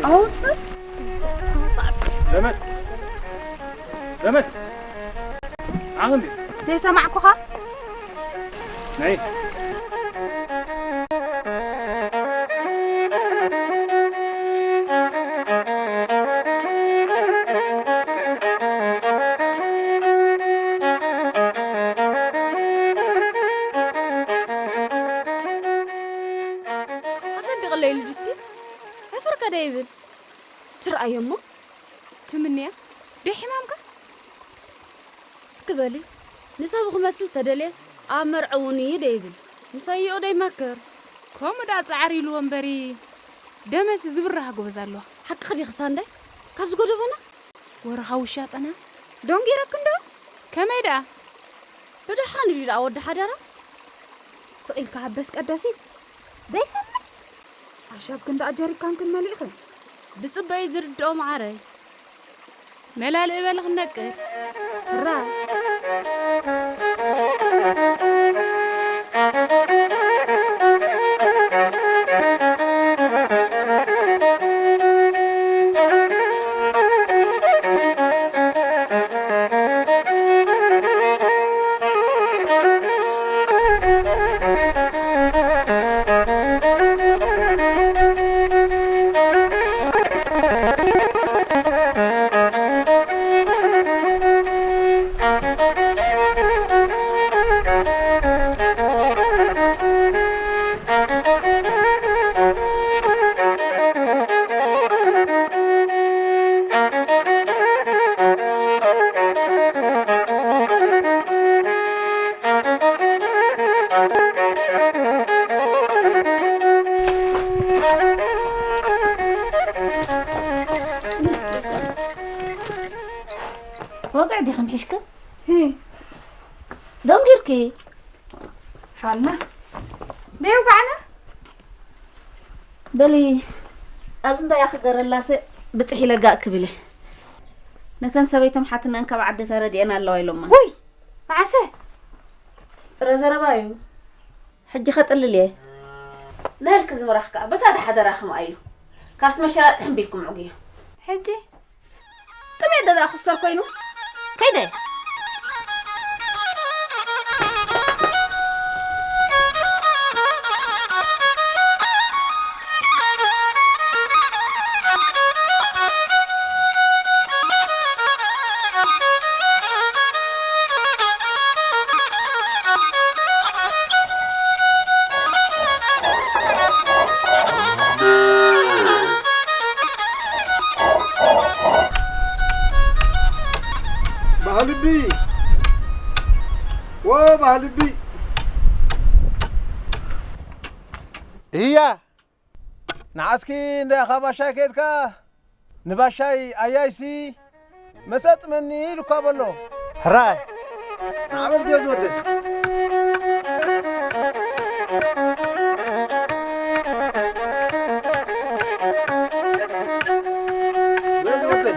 ኣውፅእ። ዘመድ፣ ዘመድ፣ ዓቕን ዘይሰማዕኩኻ? ነይ። ኣጸቢቕለይ ልድቲ፣ ዕፍር ከደ ይብል። ትርኣዮ እሞ ትምንያ፣ ደይ ሕማምካ? እስኪ በሊ፣ ንሰቡ ክመስል ተደልየስ ኣብ መርዓ እውን እዩ ደይብል። ምስ ኣየኡ ደይመክር። ከምኡ ደኣ ጻዕር ኢልዎ እምበሪ፣ ደመሲ ዝብራህ ጎበዝ ኣለዋ። ሓቅኺ ዲኺ ሳንዳይ? ካብዚ ጎደቦና? ወርኻ ውሻጠና? ዶንጊረክ እንዶ? ከመይ ደኣ? ብደሓን ድዩ ደኣ ወዲ ሓደራ? ስቕ ኢልካ ሃበስ ቀዳሲ። ዘይሰምዕ? ኣሻብ ክንደኣ ጀሪካንክን መሊእኽን? ድጽበዩ ዝርድኦ መዓረይ። መላልእ በሊ ክንነቅል። ራ። ወግዕ ዲኽን ሒሽክን? ሂ። ደንጊርኪ? ፋና። ደይ ውጋዕና? በሊ፣ ኣብዚ እንታይ ክገረላሰ ብፅሕ ኢለ ጋእ ክብል እየ። ነተን ሰበይቶም ሓትነን ካብ ዓዲ ተረዲአን ኣለዋ ኢሎማ። ውይ! መዓሰ? ጥረ ዘረባ እዩ። ሕጂ ከጥልል እየ። ነልኪ ዝምራሕ ከኣ በታ ደሓደራ ከምኣ ኢሉ። ካብቲ መሸጣ ጥሕን ቢልኩም ዕጉዮ። ሕጂ ጥሜት ደኣ ክሰር ኮይኑ ከይደ። ባህልቢ! ዎ ባህልቢ! እያ! ንዓስኪ እንዳ ኢኻ ባሻይ ከይድካ፣ ንባሻይ ኣያይሲ መሰጥመኒ ኢሉ እኳ በሎ። ሕራይ! ንዓበል ቤዝ ወደይ። ቤዝ ወደይ።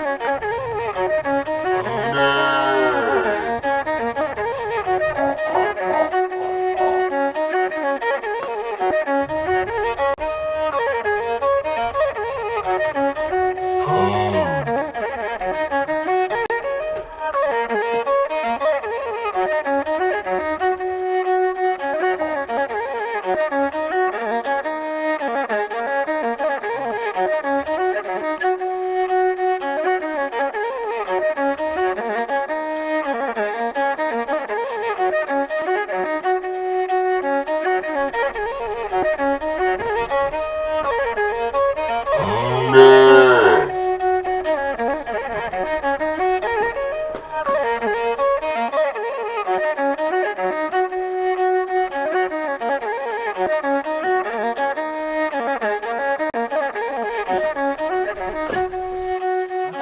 ኣንታ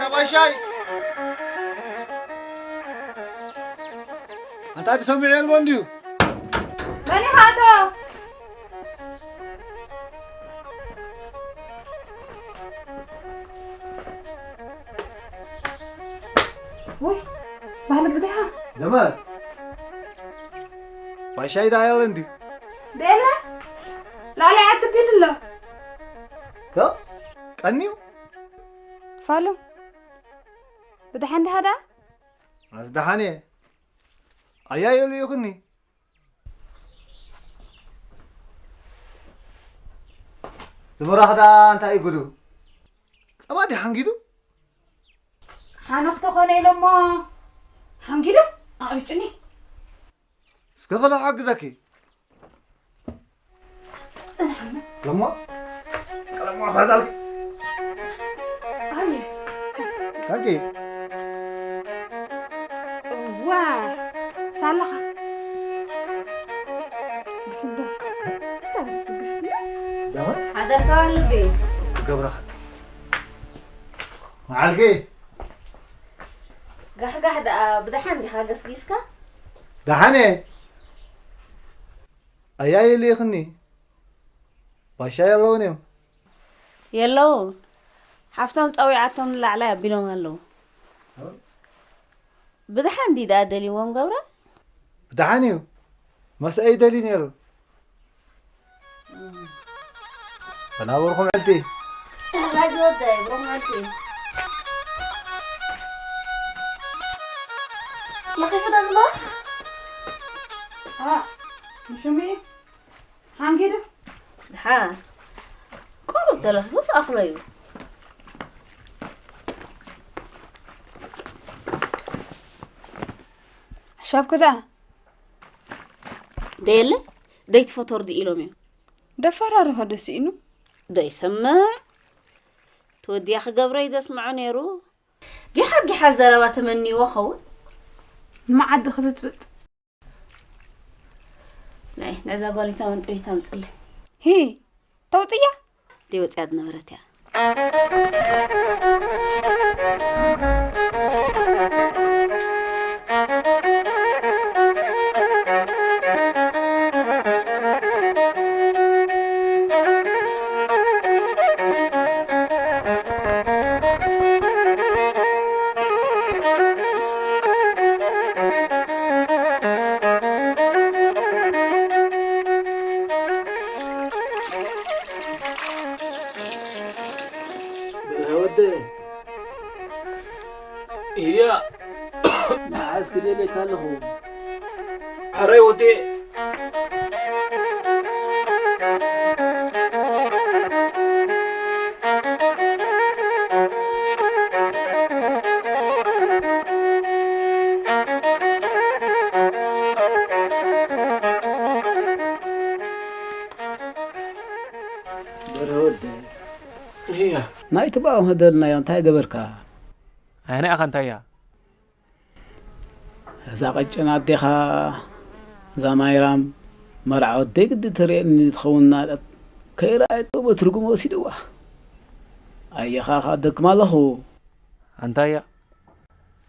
ጋባሻይ! ኣንታ እቲ ሰሚዑ የልቦ እንድዩ። መን ኢኻ ኣቶ? ውይ፣ ባህሊ ግዴኻ። ደመር። ባሻይ ዳ ያለ እንድዩ። ደለ? ላዕሊ ዓዲ ቢሉ ኣሎ። ዶ ቀንዩ? ፋሉ፣ ብደሓን ዲኻ ደኣ? ኣስ ደሓን እየ። ኣያዮ ልኢኹኒ። ዝመራኽ ደኣ እንታይ እዩ ጉዱ? ጸባ ድዩ ሓንጊዱ? ሓኖኽ ተኾነ ኢሎሞ ሓንጊዱ ኣቕቢጭኒ። እስከ ከሎ ሓግዘኪ። ጽናሕና። ለሞ? ቀለሞ ኸዛልኪ። ኣይ። ታንኪ። ዋ። ሳላኻ። ብስንዳ። ብስንዳ። ደማ? ሓደርካ ልቢ። ገብረኻ። መዓልኪ። ጋሕጋሕ ደኣ ብደሓን ዲኻ ገስጊስካ? ደሓን እየ። ኣያይ ልኢኽኒ። ባሻ የለውን እዮም። የለውን። ሓፍቶም ጸዊዓቶም ንላዕላይ ኣቢሎም ኣለዉ። ብደሓን ድዩ ደኣ ደልይዎም ገብረ? ብደሓን እዩ። መስአ ይደሊ ነይሩ። ሰላም ብሩኽ መዓልቲ። ራጅ ወዳይ ብሩኽ መዓልቲ። ለኺፉ ዶ ዝመኽ? ኣ፣ ንሽሙ እዩ። ሓንጊዱ። ድሓ። ቁሩብ ተለኺፉስ ኣኽሎ እዩ። ሓሳብኪ ደኣ? ደየለ፣ ደይትፈትዎ ርድእ ኢሎም እዮም። ደፈራርሆ ዶ ስኢኑ? ዶ ይሰምዕ? ትወድያ ክገብሮ እዩ ዘስምዖ ነይሩ። ጊሓት ጊሓት ዘረባ ተመንይዎ ኸውን? ንመዓዲ ክብጥብጥ። ናይ፣ ነዛ ጓሊታ መንጠቢታ ኣምጽለይ። ሂ፣ ተውጽያ? ደይ ወጽያ ዝነበረት እያ። በርሀ ወደይ። እያ። መዓስ ክደልየካ ኣለኹ። ሕራይ ወደይ። በርሀ ወደይ። እያ። ናይቲ ብኣው ህደልናዮ እንታይ ገበርካ? ኣነ ኣኻ እንታይ እያ? እዛ ቀጭን ኣዴኻ፣ እዛ ማይራም፣ መርዓ ወደይ ግዲ ትርእየኒ ትኸውን እናበለት ከይረኣየቶ በትርጉም ወሲድዋ። ኣየኻ ኸኣ ደክም ኣለኹ። ኣንታ እያ።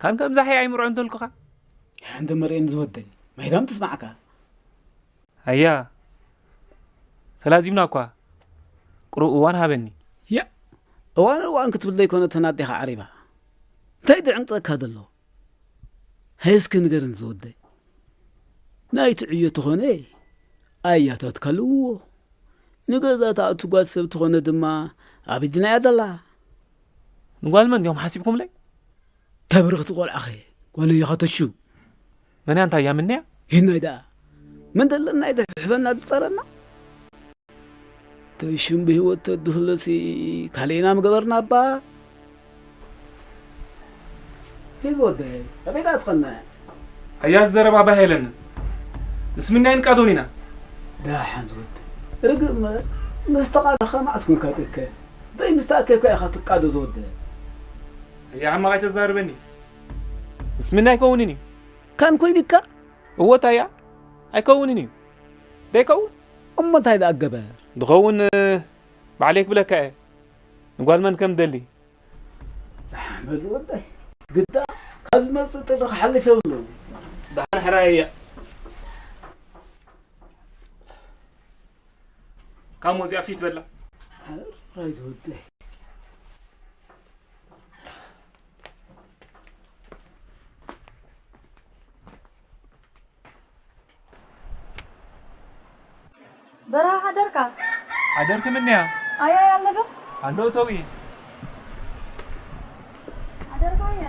ካን ከምዛ ሕያ ኣይምርዖ እንተልኩኻ? እንተ መርኤኒ ዝወደይ፣ ማይራም ትስማዕካ። ኣያ፣ ተላዚብና እኳ። ቁሩብ እዋን ሃበኒ። ያ፣ እዋን እዋን ክትብል ዘይኮነ ተናዲኻ ዓሪባ። እንታይ ድዕንቅጠካ ዘሎ? ሃይ እስኪ ንገረኒ ዝወደይ። ናይቲ ዕዮ ተኾነ ኣያታት ካልእዎ። ንገዛ ትኣቱ ጓል ሰብ ተኾነ ድማ ኣብ ኢድና እያ ዘላ። ንጓል መን እንዲኹም ሓሲብኩምለይ? ተብርኽቲ ቆልዓኸ ጓል እያ ኻተሹ። መን እያ እንታይ እያ ምንያ? ይህናይ ደኣ። መን ደለና እዩ ድሕፈና ዝጸረና? ተሹም ብህይወት ተድህለሲ ካልእና ምገበርና እባ። ሂዝ ወደይ፣ ኣበይ ደኣ ትኸነ? ኣያ ዘረባ ባህ የለንን። ምስ ምንያይን ቃዶን ኢና። ደሓን ዝወደይ። ርግእ እምበር፣ ምስ ተቓደኻ መዓስ ኮንካ ትእከ? ደይ ምስ ተኣከብካ ኢኻ ትቃዶ ዝወደይ። ኣያ ሕማቕ ኣይተዛርበኒ። ምስ ምንያይ ኣይከውንን እዩ። ካን ኮይኑካ? እወ ታያ፣ ኣይከውንን እዩ። ደይከውን? እሞ እንታይ ደኣ ገበር? ድኸውን፣ ባዕለይ ክብለካ እየ። ንጓል መን ከም ደሊ። ደሓን በል ወደይ። ግዳ ካብ ዝመጽእ ጥሪ ክሓልፍ የብሉን። ደሓን ሕራይ እያ። ካብ ሞዚኣ ፊት በላ። ሕራይ ዝወደይ። በረኻ ሓደርካ? ሓደርኪ ምንያ? ኣያይ ኣሎ ዶ? ኣሎ ተዊ ሓደርካያ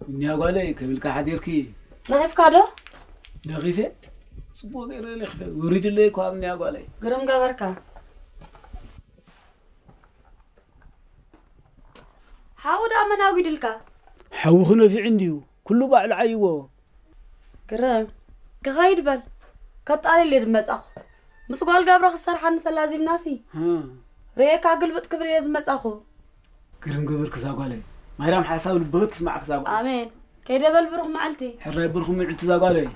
እኒያ ጓለይ ከብልካ ሓዲርኪ ነኺፍካ ዶ ነኺፈ ጽቡቅ ገይረ ነኺፈ ውሪድለይ እኮ ኣብ እኒያ ጓለይ ግርም ገበርካ ሓው ደኣ መን ኣጒድልካ ሓውኺ ነፊዑ እንድዩ ኩሉ ባዕሉ ዓይዎ ግርም ክኸይድ በል ከጣልል እየ ድመጻኹ ምስ ጓል ገብረ ክሰርሓኒ ተላዚብናሲ ርእየካ ግልብጥ ክብል እየ ዝመጻኹ ግርም ገበርኪ እዛ ጓለይ ማርያም ሓሳብ ልብኺ ትስማዕኪ እዛ ጓለይ ኣሜን ከይደ በል ብሩኽ መዓልቲ ሕራይ ብርኹ ምዕልቲ እዛ ጓለይ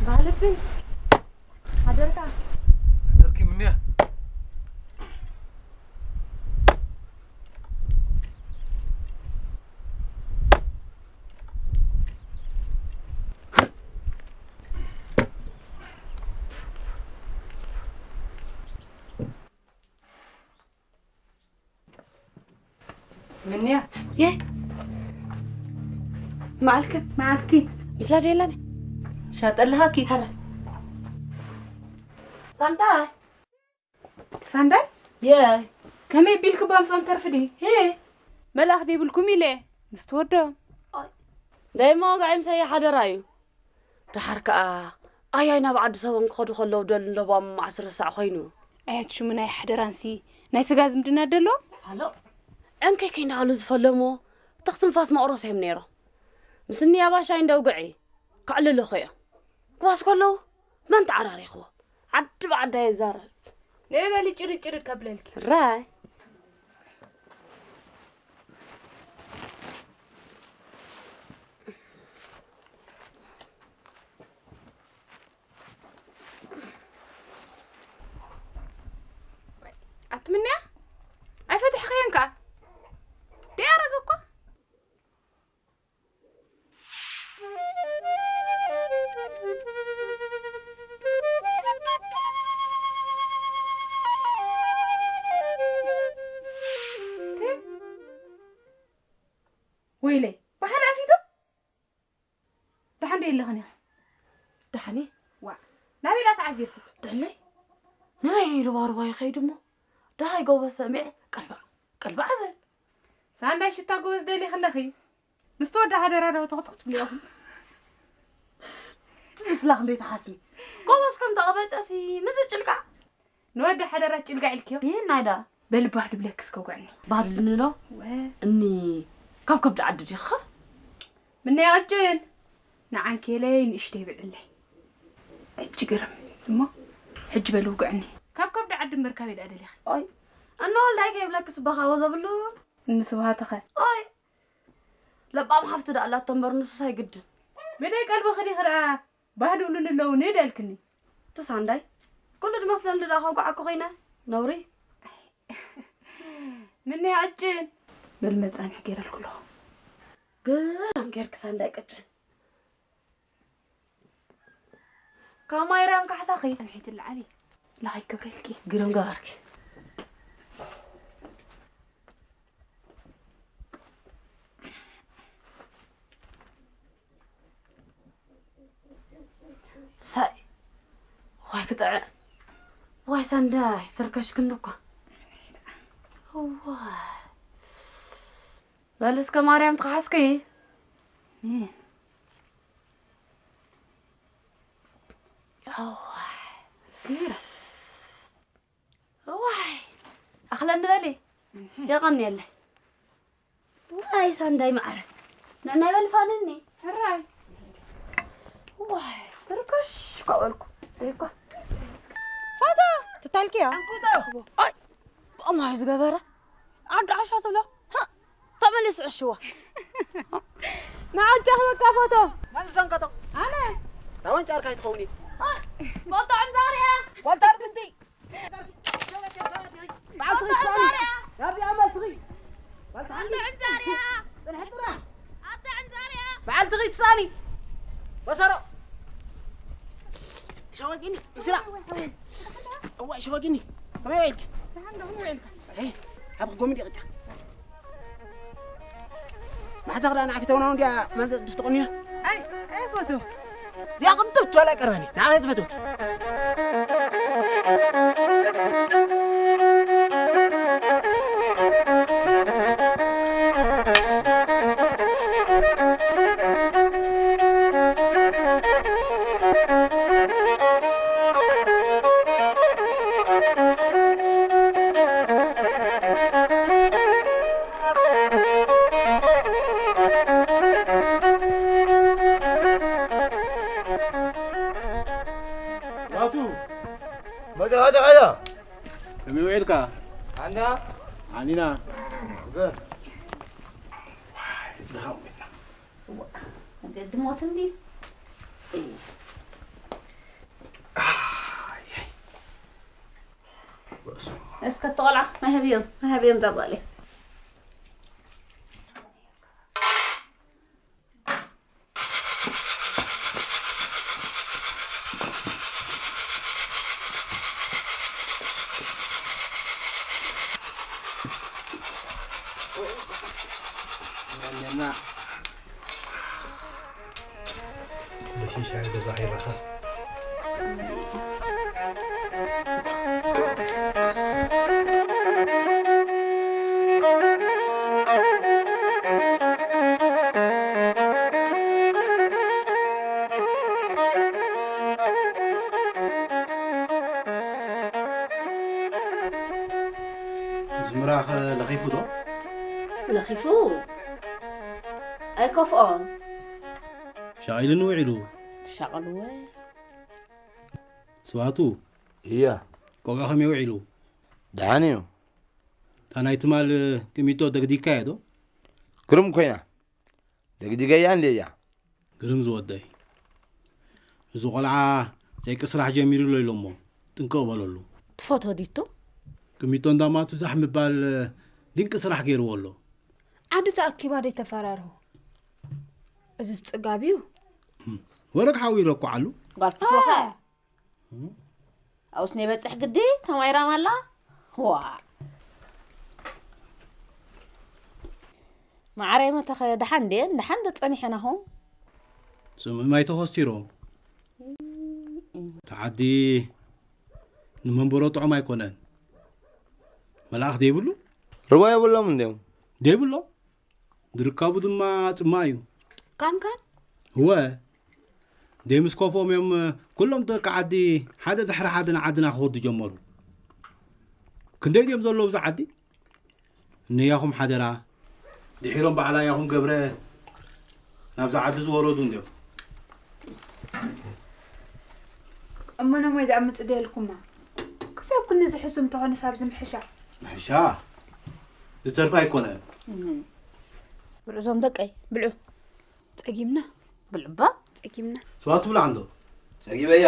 ባህልቢ ሓደርካ ደርኪ ምንያ ምንያ የ መዓልክ መዓልኪ ምስላ ዶ የላኒ ሻጠልሃኪ ሓረ ሳንታይ ሳንዳይ የ ከመይ ቢልክ ባምሶም ተርፍዲ ሄ መልኣኽ ደይብልኩም ኢለ ምስ ትወዶ ደይሞ ጋዒም ሰየ ሓደራ እዩ ደሓር ከኣ ኣያይ ናብ ዓዲ ሰቦም ክኸዱ ከለዉ ደል እንለቦም ዓስር ሳዕ ኮይኑ ኣያት ሽሙ ናይ ሓደራንሲ ናይ ስጋ ዝምድና ደሎ ኣሎ ዕንከይ ከይናሉ ዝፈለሞ ተኽትንፋስ መቕረስ እዮም ነይሮም ምስኒ ኣባሻይ እንደውግዒ ከዕልልኹ እዮም ክባስ ከለዉ መን ተዓራሪኽዎ ዓዲ ብዓዳ የዛረብ ንእበሊ ጭርጭር ከብለልኪ ራይ ኣትምንያ ኣይፈትሕኸየን ከኣ ደያረገ እኳ ወይለይ ብሓደ ኣፊቱ ደሓን ዶ የለኽን ኢኺ ዳሕኒ ዋ ናበይ ዳ ተዓዚርኩ ደለይ ናይ ሩባሩባ ይኸይድ እሞ ደሃይ ጎበዝ ሰሚዐ ቀልባዕ ቀልባዕ በል ሳንዳይ ሽታ ጎበዝ ደሊኺ ኣለኺ ምስ ተወዳ ሃደራ ዶ ትኽትኽ ትብልዮ ትስላ ክንደይ ተሓስሚ ጎበዝ ከም ተቐበጨሲ ምዝ ጭልቃዕ ንወዲ ሓደራ ጭልጋዕ ኢልክዮ ይህን ናይዳ በልባህ ድብለክስ ከውግዕኒ ባህል ልንሎ ወ እኒ ካብ ከብዲ ዓዲ ዲኻ ምነይ ቅጭን ንዓንኬለይ ንእሽተይ ብዕለይ ሕጂ ግርም እሞ ሕጂ በል ውግዕኒ ካብ ከብዲ ዓዲ ምርካብ ኢለ ደሊኺ ኦይ እነ ወልዳይ ከይብለክስ በኻዎ ዘብሉ እንስብሃትኸ ኦይ ለባም ሓፍቲ ደኣ ኣላቶ እምበር ንሱስ ኣይግድን ብደይ ቀልቢ ክዲ ክርኣ ባህዲ ውሉን ኣለዉ ንደልክኒ ትሳንዳይ ኩሉ ድመስለኒ ደኣ ከውግዓኩ ኮይነ ነውሪ ምነይ ቅጭን በል መጻንሒ ገይረልኩ ኣለኹ ግርም ጌርኪ ሳንዳይ ቅጭን ካብ ማይርያም ካሕሳኺ ንሒት ለዓሊ ለኻይ ክብረልኪ ግርም ገበርኪ ሳይ ዋይ ክጥዕም ዋይ ሳንዳይ ተርከሽክኒ እኳ እዋይ በል እስከ ማርያም ትኸሓስኪ እዋይ እዋይ ኣኽለኒ በሊ የቐንየለይ ዋይ ሳንዳይ ማዕረ ንዕናይ በልፋንኒ ሕራይ ዋይ ትርከሽ እኳ በልኩ እኳ ፎቶ ትታልክያ ኣይ ብኣማዩ ዝገበረ ዓዲ ዓሻ ትብሎ ተመሊሱ ዕሽዋ ንዓጃ ክበቃ ፎቶ መን ዝሰንቀጦ ኣነ ናወን ጫርካ ይትኸውን እዩ ፎቶ ዕምዛርያ ዋልታ ኣርግንቲ በዓልትኺ ትሰኣኒ ናብዚኣ መልስኺ በዓልትኺ ዕምዛርያ ፅንሐ ጥራሕ ኣታ ዕምዛርያ በዓልትኺ ትሰኣኒ በሰሮ ሸወጊኒ ምስላ እዋ ሸወጊኒ ከመይ ውዒልኪ ኣብ ክጎሚ ዲቕጫ ማሕዛ ክዳ ንዓኪ ተውናው እንዲያ ማለት ድፍትቑኒና ኣይ ኣይፈቱ። እዚኣ ቅንጥብ ትበል ኣይቀርባን እዩ። ንዓይ ትፈትወኪ። ዋቱ መገሃደ ኸዳ ከመይ ውዒልካ? ኣንዳ ዓኒና ዝገር መገዲ ሞት እንዲ እስከ ተቆልዓ ናይ ህብዮም ናይ ህብዮም ዳጓሌ ኩሉ ሽሻይ ገዛ ይረኸብ። ዝምራኸ ለኺፉ ዶ? ለኺፉ ኣይከፍኦን። ሻቒሉኒ ውዒሉ። ትሻቐልወ። ስባቱ እያ። ቆልዑ ከመይ ውዒሉ? ደሓን እዩ። እታ ናይ ትማል ቅሚጦ ደግዲግካዮ ዶ? ግርም ኮይና። ደግዲገያ እንዴ እያ። ግርም ዝወደይ። እዚ ቆልዓ ዘይቂ ስራሕ ጀሚሩ ኣሎ ኢሎሞ። ጥንቅቕ በለሉ። ትፈትዎ ዲቱ? ቅሚጦ እንዳማቱ ዛሕ ምባል ድንቂ ስራሕ ገይርዎ ኣሎ። ዓዲ ተኣኪባ ደይ ተፈራርሁ። እዚ ጽጋብ እዩ። ወረግ ሓዊ ይረኩዓሉ። ጓል ክትፎኸ። ኣብስ ናይ በጽሕ ግዲ ተማይራም ኣላ። ዋ። ማዓረይ መተኸ ደሓን ድየን? ደሓን ዶ ጸኒሐን ኣኹም? ጽምእ ማይ ተኾስቲሮም። እም። ተዓዲ ንመንበሮ ጥዑም ኣይኮነን። መልኣኽ ደይብሉ? ርዋ የብሎም እንድዮም። ደይብሎም? ዝርካቡ ድማ ጽማእ እዩ። ካንካን? እወ። ደይ ምስ ከፍኦም እዮም ኩሎም ደቂ ዓዲ ሓደ ድሕሪ ሓደ ንዓድና ክወዱ ጀመሩ። ክንደይ ድዮም ዘለዉ ኣብዚ ዓዲ? ንያኹም ሓደራ። ድሒሮም በዓል ኣያኹም ገብረ ናብዛ ዓዲ ዝወረዱ እንድዮም። እሞ ነሞይ ደኣ ምጽእ ደልኩማ። ክሳብ ክንዲ ዝሕሱ እንተኾነስ ኣብዚ ምሕሻ። ምሕሻ? ዝተርፋ ኣይኮነ። እም። ብልዑ እዞም ደቀይ፣ ብልዑ። ጸጊምና። ብልዑ እባ። ጸጊምና። ስዋ ትብላዕ እንዶ? ጸጊበያ።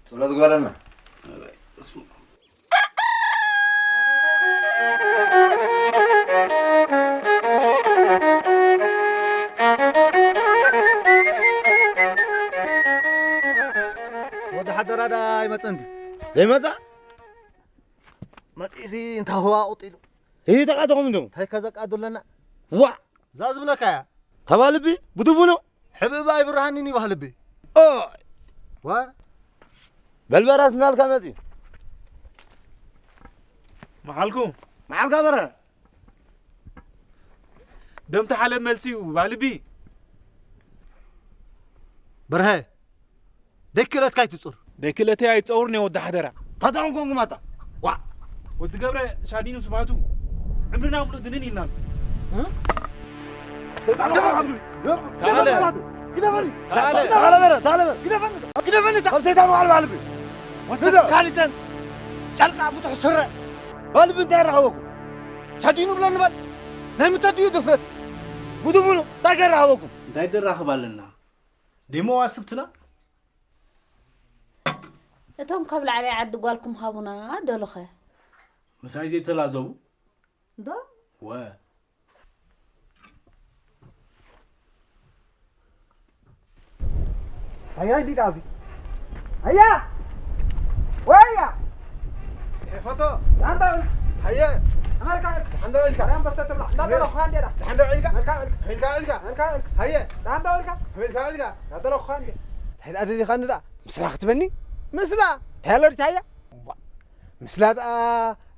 ጸሎት ግበረልና። ኣራይ፣ በስመ ኣብ። ወዲ ሓደራ ዳ ኣይመጽእን ድዩ? ዘይመጻ? መጺእሲ እንታይ ህዋ ቁጢሉ? ይህ ተቃተኹም እንዶ? እንታይ ከዘቃዱ ኣለና? ዋ! እዛ ዝብለካ እያ። ተባልቢ? ብድፉኑ? ሕብእባ ኣይብርሃንን ይባህልቢ። ኦ! ዋ! በልበራስ እናልካ መጺኡ። መዓልኩም? መዓልካ በረ። ደምቲ ሓለብ መልሲ እዩ፣ ባልቢ። በርሀ፣ ደይክእለትካ ኣይትጹር። ደይክእለተይ ኣይጸውርን እየ ወዲ ሓደራ። ታታውን ኮንኩም ኣታ። ዋ! ወዲ ገብረ ሻዲኑ ስባቱ። ዕምርና ምሉእ ድንን ኢልና። እ? ሰይጣን ተዓለ። ግደፈኒ። ተዓለ። ተዓለ በረ፣ ተዓለ በረ። ግደፈኒ። ግደፈኒ። ካብ ሰይጣን ዋዕል ባልቢ። ወተት ካሊተን ጨርቃ ፍቱሕ ስረ። ባልቢ እንታይ ረኸበኩም? ሻዲኑ ብለኒ በል። ናይ ምንታይ ድዩ ድፍረት? ብድሙኑ እንታይ ከረኸበኩም? እንታይ ድራኸብ ኣለና? ደሞ ኣስብትና? እቶም ካብ ላዕላይ ዓዲ ጓልኩም ሃቡና ደሉኸ? ምሳይ ዘይተላዘቡ? ዶ? ወ። ኣያ እንዲዳ እዚ። ኣያ! ወያ! ኤ፣ ፎቶ! ኣንታ! ኣየ! ኣመልካ ኢልካ። ደሓን ዶ ኢልካ? ኣረ ኣንበሳ ትብላ። እንዳደረኹኻ እንዴ ዳ? ደሓን ዶ ኢልካ? ኣመልካ ኢልካ። ኢልካ ኢልካ። ኣመልካ ኢልካ። ሃየ። ደሓን ዶ ኢልካ? ኢልካ ኢልካ። እንዳደረኹኻ እንዴ? እንታይ ደኣ ደሊኻ ንዳ? ምስራኽ ትበኒ? ምስላ። እንታይ ኣሎ ድታያ? ምስላ ደኣ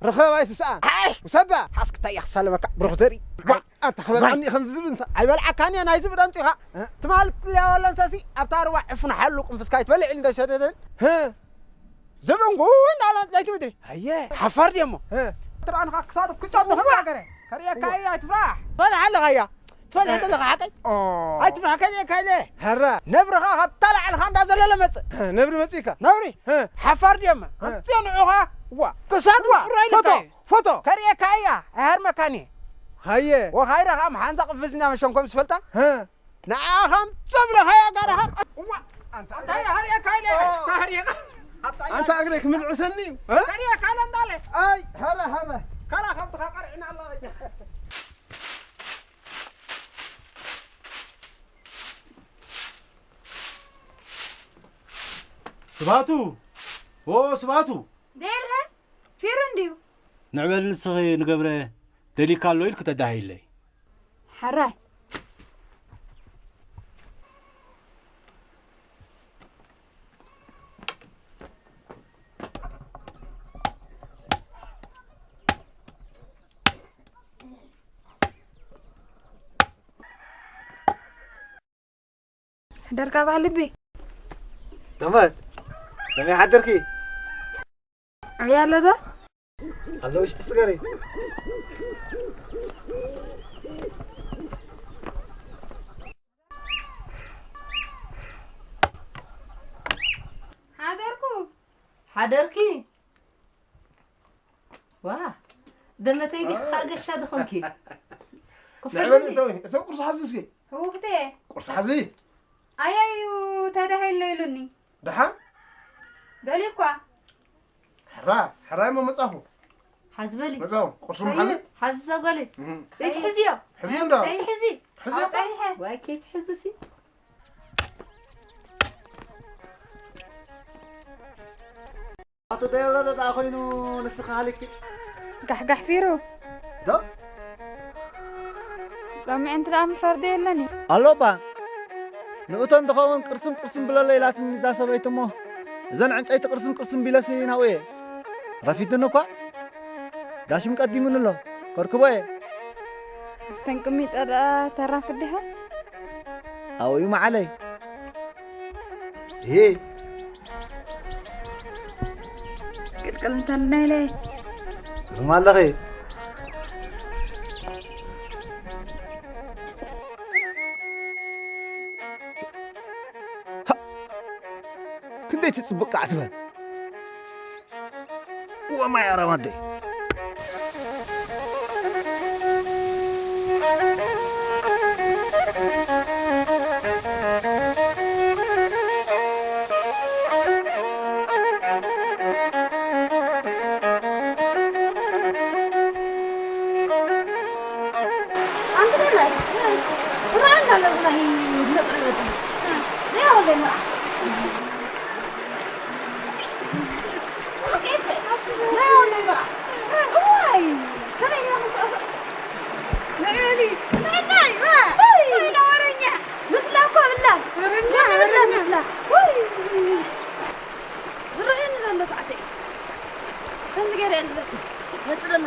ርኸብ ኣይትስኣን። ኣይ! ውሰዳ። ሓስክታ እያ ክሳለመካ፣ ብሩኽ ዘርኢ። ዋ! ኣታ ክበልዓኒ ከም ዝብል እንተ ኣይበልዓካን እየ፣ ናይ ዝብድ ኣምጺኻ። እ? ትማል ትልያ ወለንሰሲ ኣብታ ርዋ ዕፉን ሓሉ ቅንፍስካ ኣይትበልዕ ኢሉ እንደ ሰደደን። እ? ዝብን ጉ እንዳለ ናይቲ ምድሪ። ኣየ። ሓፋር ድየ እሞ? እ። ትርኣንኻ ክሳዱ ክጫ ትኽእል ሃገረ። ከርእየካ እየ፣ ኣይትፍራሕ። ትፈልሓ ኣለኻ እያ። ትፈልሕ እ። ዘለኻ ሓቀይ? ኦ። ኣይትፍራሕ፣ ከርእየካ እየ። ሀረ። ነብርኻ ካብታ ላዕልኻ እንዳዘለለ መጽእ። እ፣ ነብሪ መጺእካ? ነብሪ? እ። ሓፋር ድየ እሞ? እ። ኣምጽዮ ንዑኻ። ዋ። ክሳዱ ዋ። ጥራይ ፎቶ፣ ኢልካ እዩ። ፎቶ። ከርእየካ እያ፣ ኣይሃርመካን እየ። ሃየ። ወኻይራ ኸዓ መሓንዛ ቅፍዝና መሸንኮም ትፈልጣ? እ። ንዓኻ ኣምጽኦ ብለኻያ ጋርኻ። እዋ፣ ኣንታ እንታይ ሃርየካ ኢለ? ኦ። ሃርየካ። ኣንታ እግረይ ክምልዕሰኒ እዩ። እ? ሃርየካ ኢለ እንዳለ። ኣይ፣ ሃረ፣ ሃረ። ካላ ከብትኻ ቀርዕና ኣላ በጃ። ስባቱ፣ ኦ፣ ስባቱ። ደይረ፣ ፊሩ እንድዩ። ንዕበል ንስኺ ንገብረ ደሊካ ኣሎ ኢልክ ተዳሂለይ። ሕራይ። ሕደርካ በዓል ልቢ። ደመት፣ ከመይ ሓደርኪ? ዕብያ ኣለታ? ኣሎ ውሽጢ ስገሪ። ሓደርኩ። ሓደርኪ? ዋ፣ ደመተይ ዲኻ ኣገሻ ድኾንኪ? ክፈለኒ። ንዕበል እተው፣ እተው ቁርሲ ሓዚ እስኪ። ህውኽቴ። ቁርሲ ሓዚ። ኣያዩ ተዳሂሎ ኢሉኒ። ደሓን? ደልዩ እኳ። ሕራ፣ ሕራይ እሞ መጻኹ። ሓዚ በሊ። መጻኹ። ቁርሲ ሓዚ? ሓዚ እዛ ጓለይ። እም። ከይትሕዝዮ። ሕዝዮ እንዶ? ከይትሕዚ። ሕዝዮ። ኣውጻ ሪሐ። ዋይ፣ ከይትሕዝሲ። ኣቶ ደበረ ደኣ ኮይኑ ንስኻ ሃሊኪ። ጋሕጋሕ ፊሩ። ዶ? ሎሚ ዕንቲ ደኣ ምፈርዶ የለን እዩ። ኣሎ እባ። ንእቶ እንትኸውን ቅርስም ቅርስም ብለለ ኢላትኒ እዛ ሰበይቲ እሞ፣ እዘን ዕንጨይቲ ቅርስም ቅርስም ቢለሲ ናብኡ እየ። ረፊድኒ እኳ። ጋሽም ቀዲሙኒ ኣሎ። ከርክቦ እየ። እስተን ቅሚጦ ደኣ ተራፍድ ዲኻ? ኣብኡ እዩ መዓለይ። ይሄ ቅልቅል እንተናይለ። ርማ ኣለኺ። ሃ! ክንደይ ትጽብቕ ከዓ ትበል። እወ ማይ ኣረም ኣደይ። ኣንቲ ደላይ፣ እማን ኣለና ይመጥረገቱ። ዘይወለና። ዝረኣየኒ ዘሎ ሳዕስዒት ከምዚ ገይረ እየ ዝብለኪ። ነጥረና።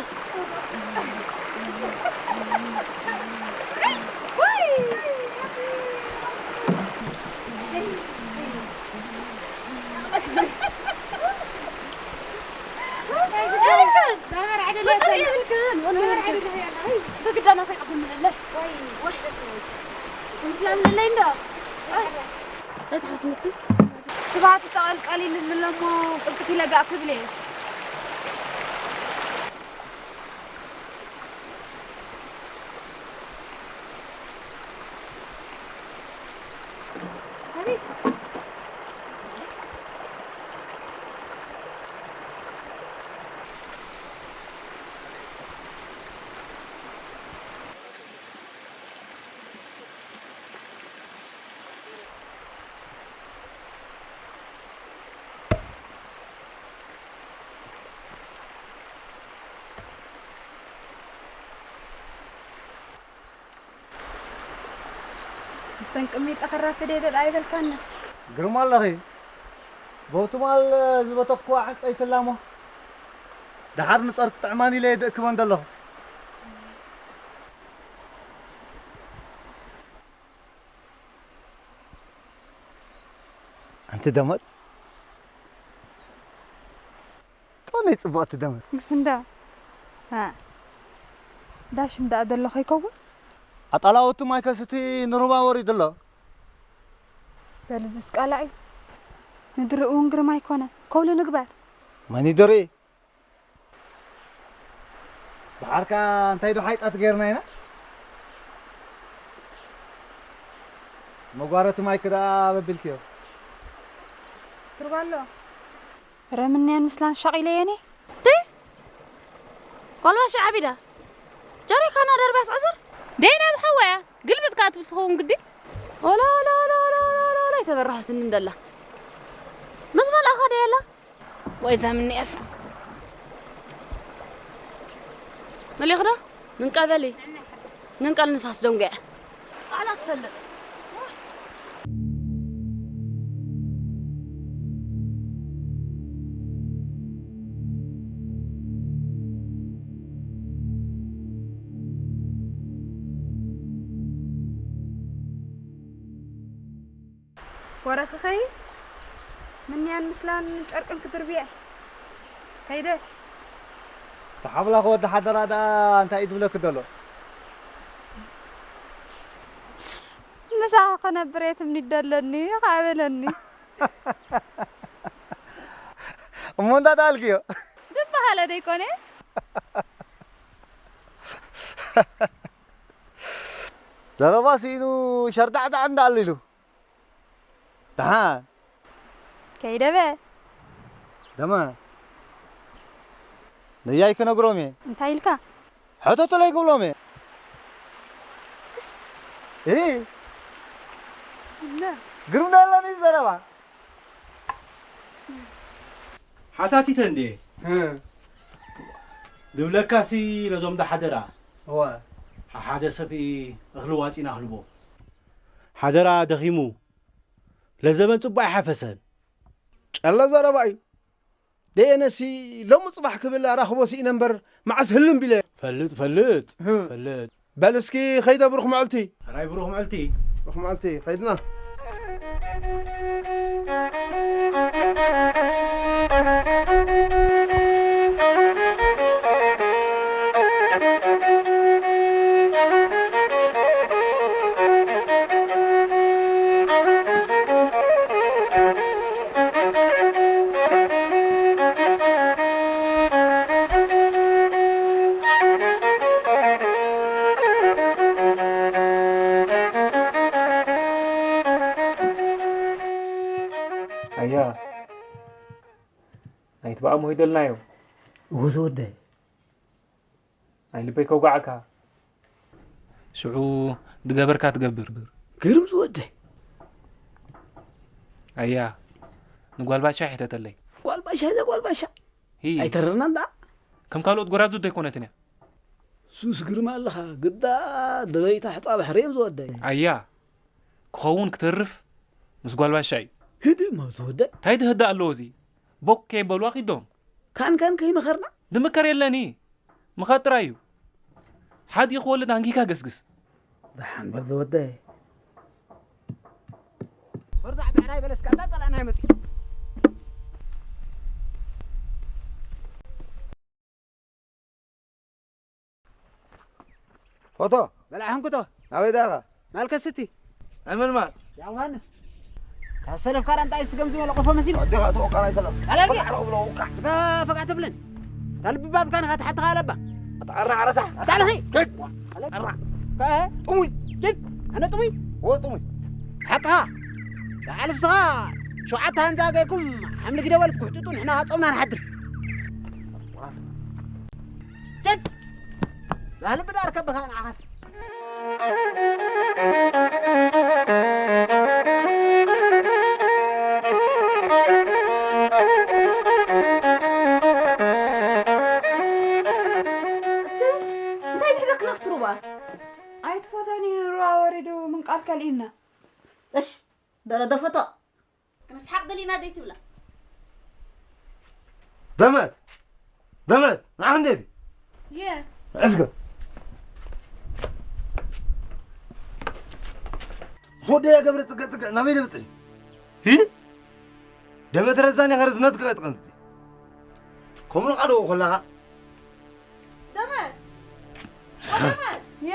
ስባት ጠቐልቀል ኢሉ እሞ ቅልጥፍ ኢለ ጋእ ክብል እየ። ጠንቅሚጣ ከራፍደ ደል ኣይበልካና። ግርማ ኣለኺ። በው ትማል ዝበተኽኩዋ ዕንጸይቲ ኣላ እሞ፣ ደሓር ንጸርኪ ጥዕማን ኢለ እየ ዝእክበን ዘለኹ። ኣንቲ ደመር፣ ጦነይ ጽብቕቲ ደመር። ግስንዳ። ዳሽም ደኣ ዘሎ ከይከውን? ኣጣላወቱ ማይ ከስቲ ንሩባ ወሪዱ ኣሎ። በል እዚስ ቃላዕ እዩ። ንድርኡ እውን ግርማ ኣይኮነ። ከውሊ ንግበር። መን ይደርኢ? ደሓርካ እንታይ ዶ ሓይጣት ጌርና ኢና? መጓረቲ ማይክ ደኣ በቢልክዮ። ትርጓሎ። ረምንያን ምስላን ሻቒለየኒ። ቲ ጓልባሻ ዓቢዳ ጀሪካና ደርብያስ ዕዝር። ደይና ብሓወያ ግልብጥ ከኣ ትብል ትኸውን ግዲ። ኦላ፣ ኦላ፣ ኦላ፣ ኦላ፣ ኦላ፣ ኦላ፣ ኦላ፣ ኣይተበራህትኒ እንደላ። ምስ መልኣኻ ደየላ? ወይ እዛ ምንያስ። መሊኽዶ? ንንቀበሊ። ንንቀል ንሳስ ደንጉዐ። ቃላት ትፈልጥ። ወረኽኸይ ምንያን ምስላን ጨርቅን ክድርብየ ከይደ። ተሓብላ ክወዲ ሓደራ ደኣ እንታይ እዩ ዝብለኪ ዘሎ? ምሳኻ ክነብር እየ ትምኒት ደለኒ፣ ኸኣ በለኒ። እሞ እንዳተኣልክዮ? ዝበሃለ ደይኮነ? ዘረባ ስኢኑ ሸርዳዕዳዕ እንዳኣሉ ኢሉ። ደሓን። ከይደበ። ደማ። ነያይ ክነግሮም እየ። እንታይ ኢልካ? ሕተቱለይ ክብሎም እየ። እ። እና? ግርም ዶ ኣለኒ ዘረባ? ሓታቲተ እንዴ? እ። ዝብለካሲ ነዞም ዶ ሓደራ? እወ። ሓደ ሰፍኢ እኽሊ ዋጺና ክልቦ። ሓደራ ደኺሙ። ለዘበን ጽቡቕ ኣይሓፈሰን። ጨለ ዘረባ እዩ። ደየነሲ ሎሚ ጽባሕ ክብል ኣራኽቦ ስኢነ እምበር መዓስ ህልም ቢለ። ፈልጥ፣ ፈልጥ፣ ህም። ፈልጥ። በል እስኪ ኸይደ ብሩኽ መዓልቲ። ሕራይ ብሩኽ መዓልቲ። ብሩኽ መዓልቲ፣ ኸይድና። ኣያ፣ ናይቲ በኣሞ ሂደልናዮ። እወ ዝወደይ። ናይ ልበይ ከውጋዓካ። ሽዑ ዝገበርካ ትገብር። ግርም ዝወደይ። ኣያ፣ ንጓል ባሻ ይሕተተለይ። ጓል ባሻ፣ እዛ ጓል ባሻ። ሂ። ኣይተረርናን ደኣ። ከም ካልኦት ጎራዙት ዘይኮነትን እያ። ሱስ ግርማ ኣለኻ፣ ግዳ ደበይታ ሕጻብ ሕሬም ዝወደይ። ኣያ፣ ክኸውን ክትርፍ ምስ ጓል ባሻ እዩ። ህድእ እሞ ዝወደይ። እንታይ ትህድእ ኣለዎ እዚ? ቦክ ከይበሉ ኣኺዶም። ካን ካን ከይመኸርና? ዝምከር የለኒ። ምኻድ ጥራይ እዩ። ሓዲ ክወልድ ኣንጊካ ገስግስ። ደሓን በል ዝወደይ። ፈርዛዕ ብዕራይ በለስካ እንዳጸላእና ይመጽእ። ፎቶ። በላዕ ሕንኩቶ። ናበይ ዳኻ? ማልከስቲ። ኣመን ማል። ያ ዮሃንስ። ካሰለፍካ ዳንታ ይስገም ዝመለ ቆፎ መሲሉ። ኣዴኻ ተወቃ ናይ ሰላም። ኣላቂ። ቆልዓ ብሎ ውቃዕ። ፈቃ፣ ፈቃ ትብልን። ታልብባብ ካን ኻትሓትኻ ኣለባ። ኣታ ኣራ ዓረሳ። ኣታ ኣለኺ። ሂድ። ኣራ። ከ? ጥሙይ። ሂድ። ኣነ ጥሙይ። ወ ጥሙይ። ሓቅኻ። በዓል እስኻ ሸውዓተ ሃንዛ ገይርኩም ሓምሊ ግደ በሉት ክሕጥጡ ንሕና ጾምና ንሓድር። ጭድ! ባህሊ ብዳር ከብኻ ንዓኻስ። እንታይ ትሕዘ ክነፍቲ ሩባ? ኣይትፈተኒ ንሩባ ወሪዱ ምንቃል ከልኢና። እሽ፣ ደረዶ ፎቶ። ክንስሓቕ ደሊና ደይ ትብላ። ደመት፣ ደመት፣ ንዓ እንዴት? የ። እስከ። ሶደ የገብረ ጽግዕ ጽግዕ፣ ናበይ ደብጽሕ? ሂ? ደመት ረዛን የኸረ ዝነት ክቐጥቐንት። ከምኡ ቃዶ ኮላኻ? ደመት! ደመት! የ።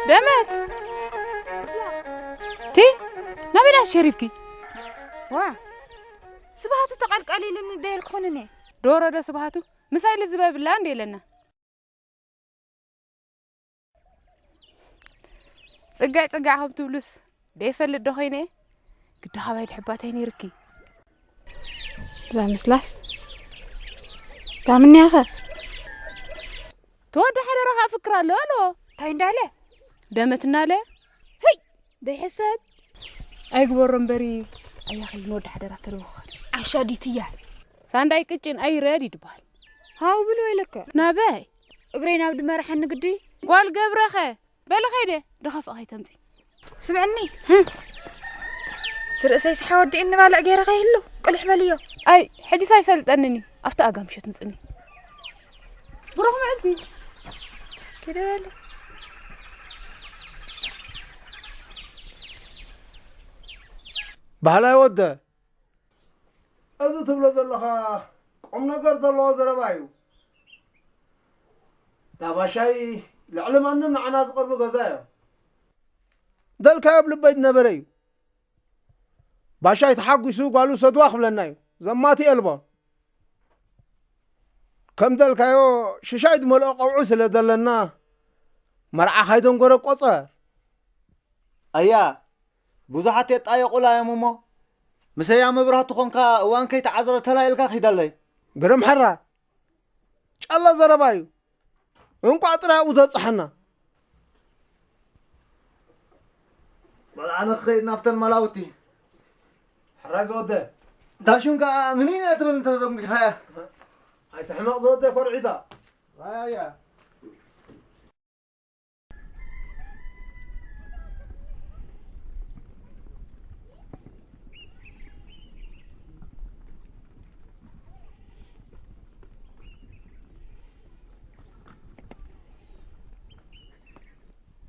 ደመት! ቲ ናበይ ዳ ሸሪብኪ? ዋ፣ ስብሃቱ ተቐልቀሊልኒ ደየልኩ ኾንኒ። ዶሮ ዶ ስብሃቱ? ምሳይ ልዝበብላ እንደ የለና። ጽግዕ ጽግዕ ከም ትብሉስ ደይፈልጥ ዶ ኾይነ? ግዲ ኻባይ ድሕባተይ ነይርኪ። እዛ ምስላስ ታምንያኸ? ተወዲ ሓደራ ኸኣ ፍክር ኣሎ፣ ኣሎ። እንታይ እንዳለ? ደመት እናለ? ህይ! ዘይሕሰብ። ኣይግበሮ እምበሪ፣ ኣያኸይ ንወዲ ሓደራ ተረውኸ። ዓሻ ዲትያ። ሳንዳይ ቅጭን ኣይረድ ይድበሃል። ሃው ብሎ ኢለከ። ናበይ? እግረይ ናብ ድመርሓኒ ግዲ። ጓል ገብረኸ? በሊ ኸይደ፣ ድኻፍኣ ኸይተምጺ። ስምዕኒ። ህም። ስርእሰይ ስሓ ወዲእኒ ባልዕ ገይረ ከይህሉ፣ ቅልሕ በልዮ። ኣይ፣ ሕጂስ ኣይሰልጠንን እዩ። ኣብቲ ኣጋ ምሸት ምጽኒ። ብሩኽ መዓልቲ። ኪደ በሊ። ባህላይ ወደ፣ እዚ ትብሎ ዘለኻ ቁም ነገር ዘለዎ ዘረባ እዩ። እታ ባሻይ ልዕሊ ማንም ንዓና ዝቐርቡ ገዛ እዮም። ደልካዮ ኣብ ልበይ ዝነበረ እዩ። ባሻይ ተሓጒሱ ጓሉ ሰድዋ ክብለና እዩ። ዘማት የልቦ። ከም ደልካዮ ሽሻይ ዝመልኦ ቀውዒ ስለ ዘለና መርዓ ካይደንጎረ ቆጸር። ኣያ፣ ብዙሓት የጣየቑላ እዮም እሞ፣ ምሰያ መብራህቱ ኾንካ እዋን ከይተዓዝረ ተላኢልካ ኪደለይ። ግርም ሕራ፣ ጨለ ዘረባ እዩ። እንቋዕ ጥራይ ኣብኡ ዘብጽሓና። በል ኣነ ክኸይድ ናብተን መላውቲ። ሕራይ ዝወደ። ዳሽም ከኣ ምንኛ ትብል እንተ ተጠምቂኻያ። ኣይትሕመቕ ዝወደ ኮርዒታ። ራያ።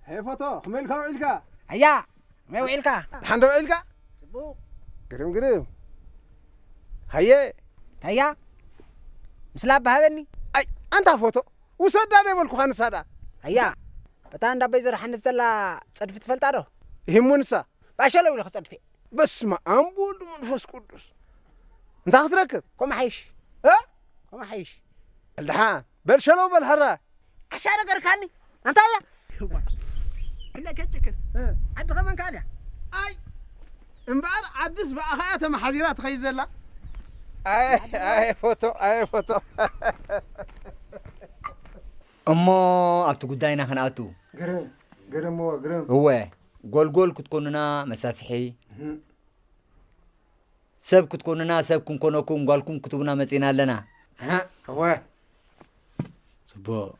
ሄይ ፎቶ፣ ከመይ ኢልካ ውዒልካ? ኣያ፣ ከመይ ውዒልካ? ደሓን ዶ ውዒልካ? ጽቡቕ። ግርም፣ ግርም። ሃየ። ታያ፣ ምስላ ኣባ ሃበኒ። ኣይ፣ ኣንታ ፎቶ፣ ውሰዳ ዶ ይበልኩኻ ንሳ ደኣ? ኣያ፣ እታ እንዳ ኣቦይ ዘርሓነት ዘላ ጸድፊ ትፈልጣ ዶ? ይህሙ ንሳ። ባሸለው ኢለ ክጸድፌ። በስመ ኣብ ወወልድ ወመንፈስ ቅዱስ። እንታይ ክትረክብ? ኮም ሓይሽ። እ? ኮም ሓይሽ። በል ደሓን። በል ሸለው በል ሕራ። ኣሻ ነገርካኒ። ኣንታ እያ። ክለ ከጭክን። እ። ዓዲ ኸመን ካልያ? ኣይ። እምበኣር ዓድስ ብኣኻ እያ ተመሓዲራ ትኸይድ ዘላ። ኣይ፣ ኣይ ፎቶ፣ ኣይ ፎቶ። እሞ ኣብቲ ጉዳይና ክንኣቱ። ግርም፣ ግርም፣ እወ፣ ግርም። እወ፣ ጎልጎል ክትኮኑና መሳፍሒ። እህ። ሰብ ክትኮኑና፣ ሰብ ክንኮነኩም፣ ጓልኩም ክትቡና መጺና ኣለና። ኣሃ፣ እወ። ጽቡቕ።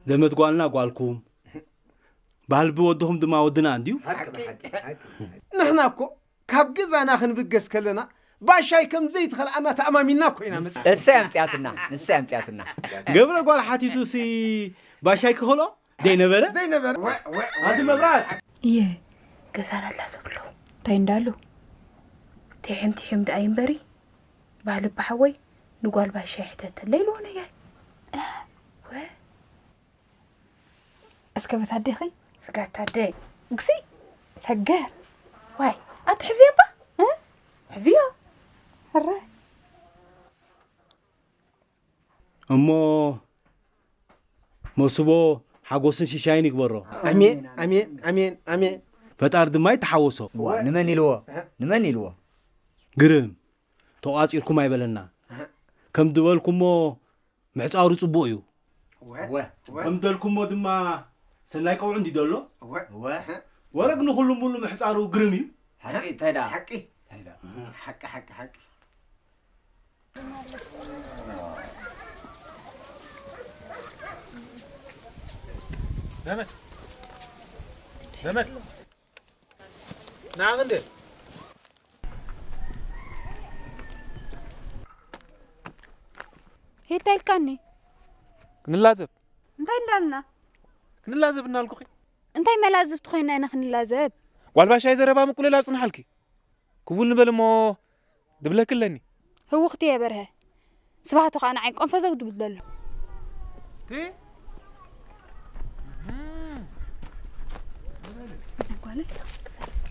ደመት ጓልና ጓልኩም፣ ባህልቢ ወድኹም ድማ ወድና እንድዩ። ሓቂ፣ ሓቂ፣ ሓቂ። ንሕና እኮ ካብ ገዛና ክንብገስ ከለና፣ ባሻይ ከም ዘይትኸልኣና ተኣማሚንና እኮ ኢና መጽ-፣ እሳ ኣምጽኣትና፣ ንሳ ኣምጽኣትና። ገብረ ጓል ሓቲቱሲ ባሻይ ክኸልኦ? ደይነበረ? ደይነበረ። ወ-፣ ወ-፣ ኣቲ ወ-፣ መብራት! እየ፣ ገዛና ኣላ ዝብሉ። እንታይ እንዳሉ? ትሕም ትሕም ደኣ እዩ እምበሪ፣ ባህሊ ኣባሓወይ ንጓል ባሻይ ሕተተለይ ኢልዎ ነያይ። እ፣ ወ-፣ እስከ በታ ኣዴኺ? ስጋታ ኣደ። እግሲ፣ ፈገር። ዋይ፣ ኣቲ ሕዝዮ እባ? እ? ሕዝዮ። ሕረ። እሞ መሱቦ ሓጎስን ሽሻይን ይግበሮ። ኣሜን፣ ኣሜን፣ ኣሜን፣ ኣሜን። ፈጣሪ ድማ ይተሓወሶ። ዋ፣ ንመን ኢልዎ? ንመን ኢልዎ? ግርም። ተቋጺርኩም ኣይበለና። ከም ዝበልኩሞ ምሕጻሩ ጽቡቕ እዩ። ወ- ወ- ከም ደልኩሞ ድማ ሰናይ ቀውዑ እንዲ ደሎ ወ- ወ- ወረግ ንኹሉ ሙሉ ምሕጻሩ ግርም እዩ። ሓቂ እንታይ ደኣ? ሓቂ እንታይ ደኣ? ሓቂ ሓቂ ሓቂ ዘመድ ዘመድ ንዓኽ እንደ ሄታ ኢልካኒ። ክንላዘብ እንታይ እንዳልና? ክንላዘብ እናልኩኺ። እንታይ መላዝብቲ ኮይና ኢና ክንላዘብ? ጓል ባሻይ ዘረባ ምቁልል ኣብጽንሓልኪ። ክውል ንበል እሞ ድብለኪ ኣለኒ። ህውኽቲ እየ በርሀ። ስብሃቱ ከኣ ንዓይ ቆንፈዘው ድብል ዘሎ። ቲ ጓለ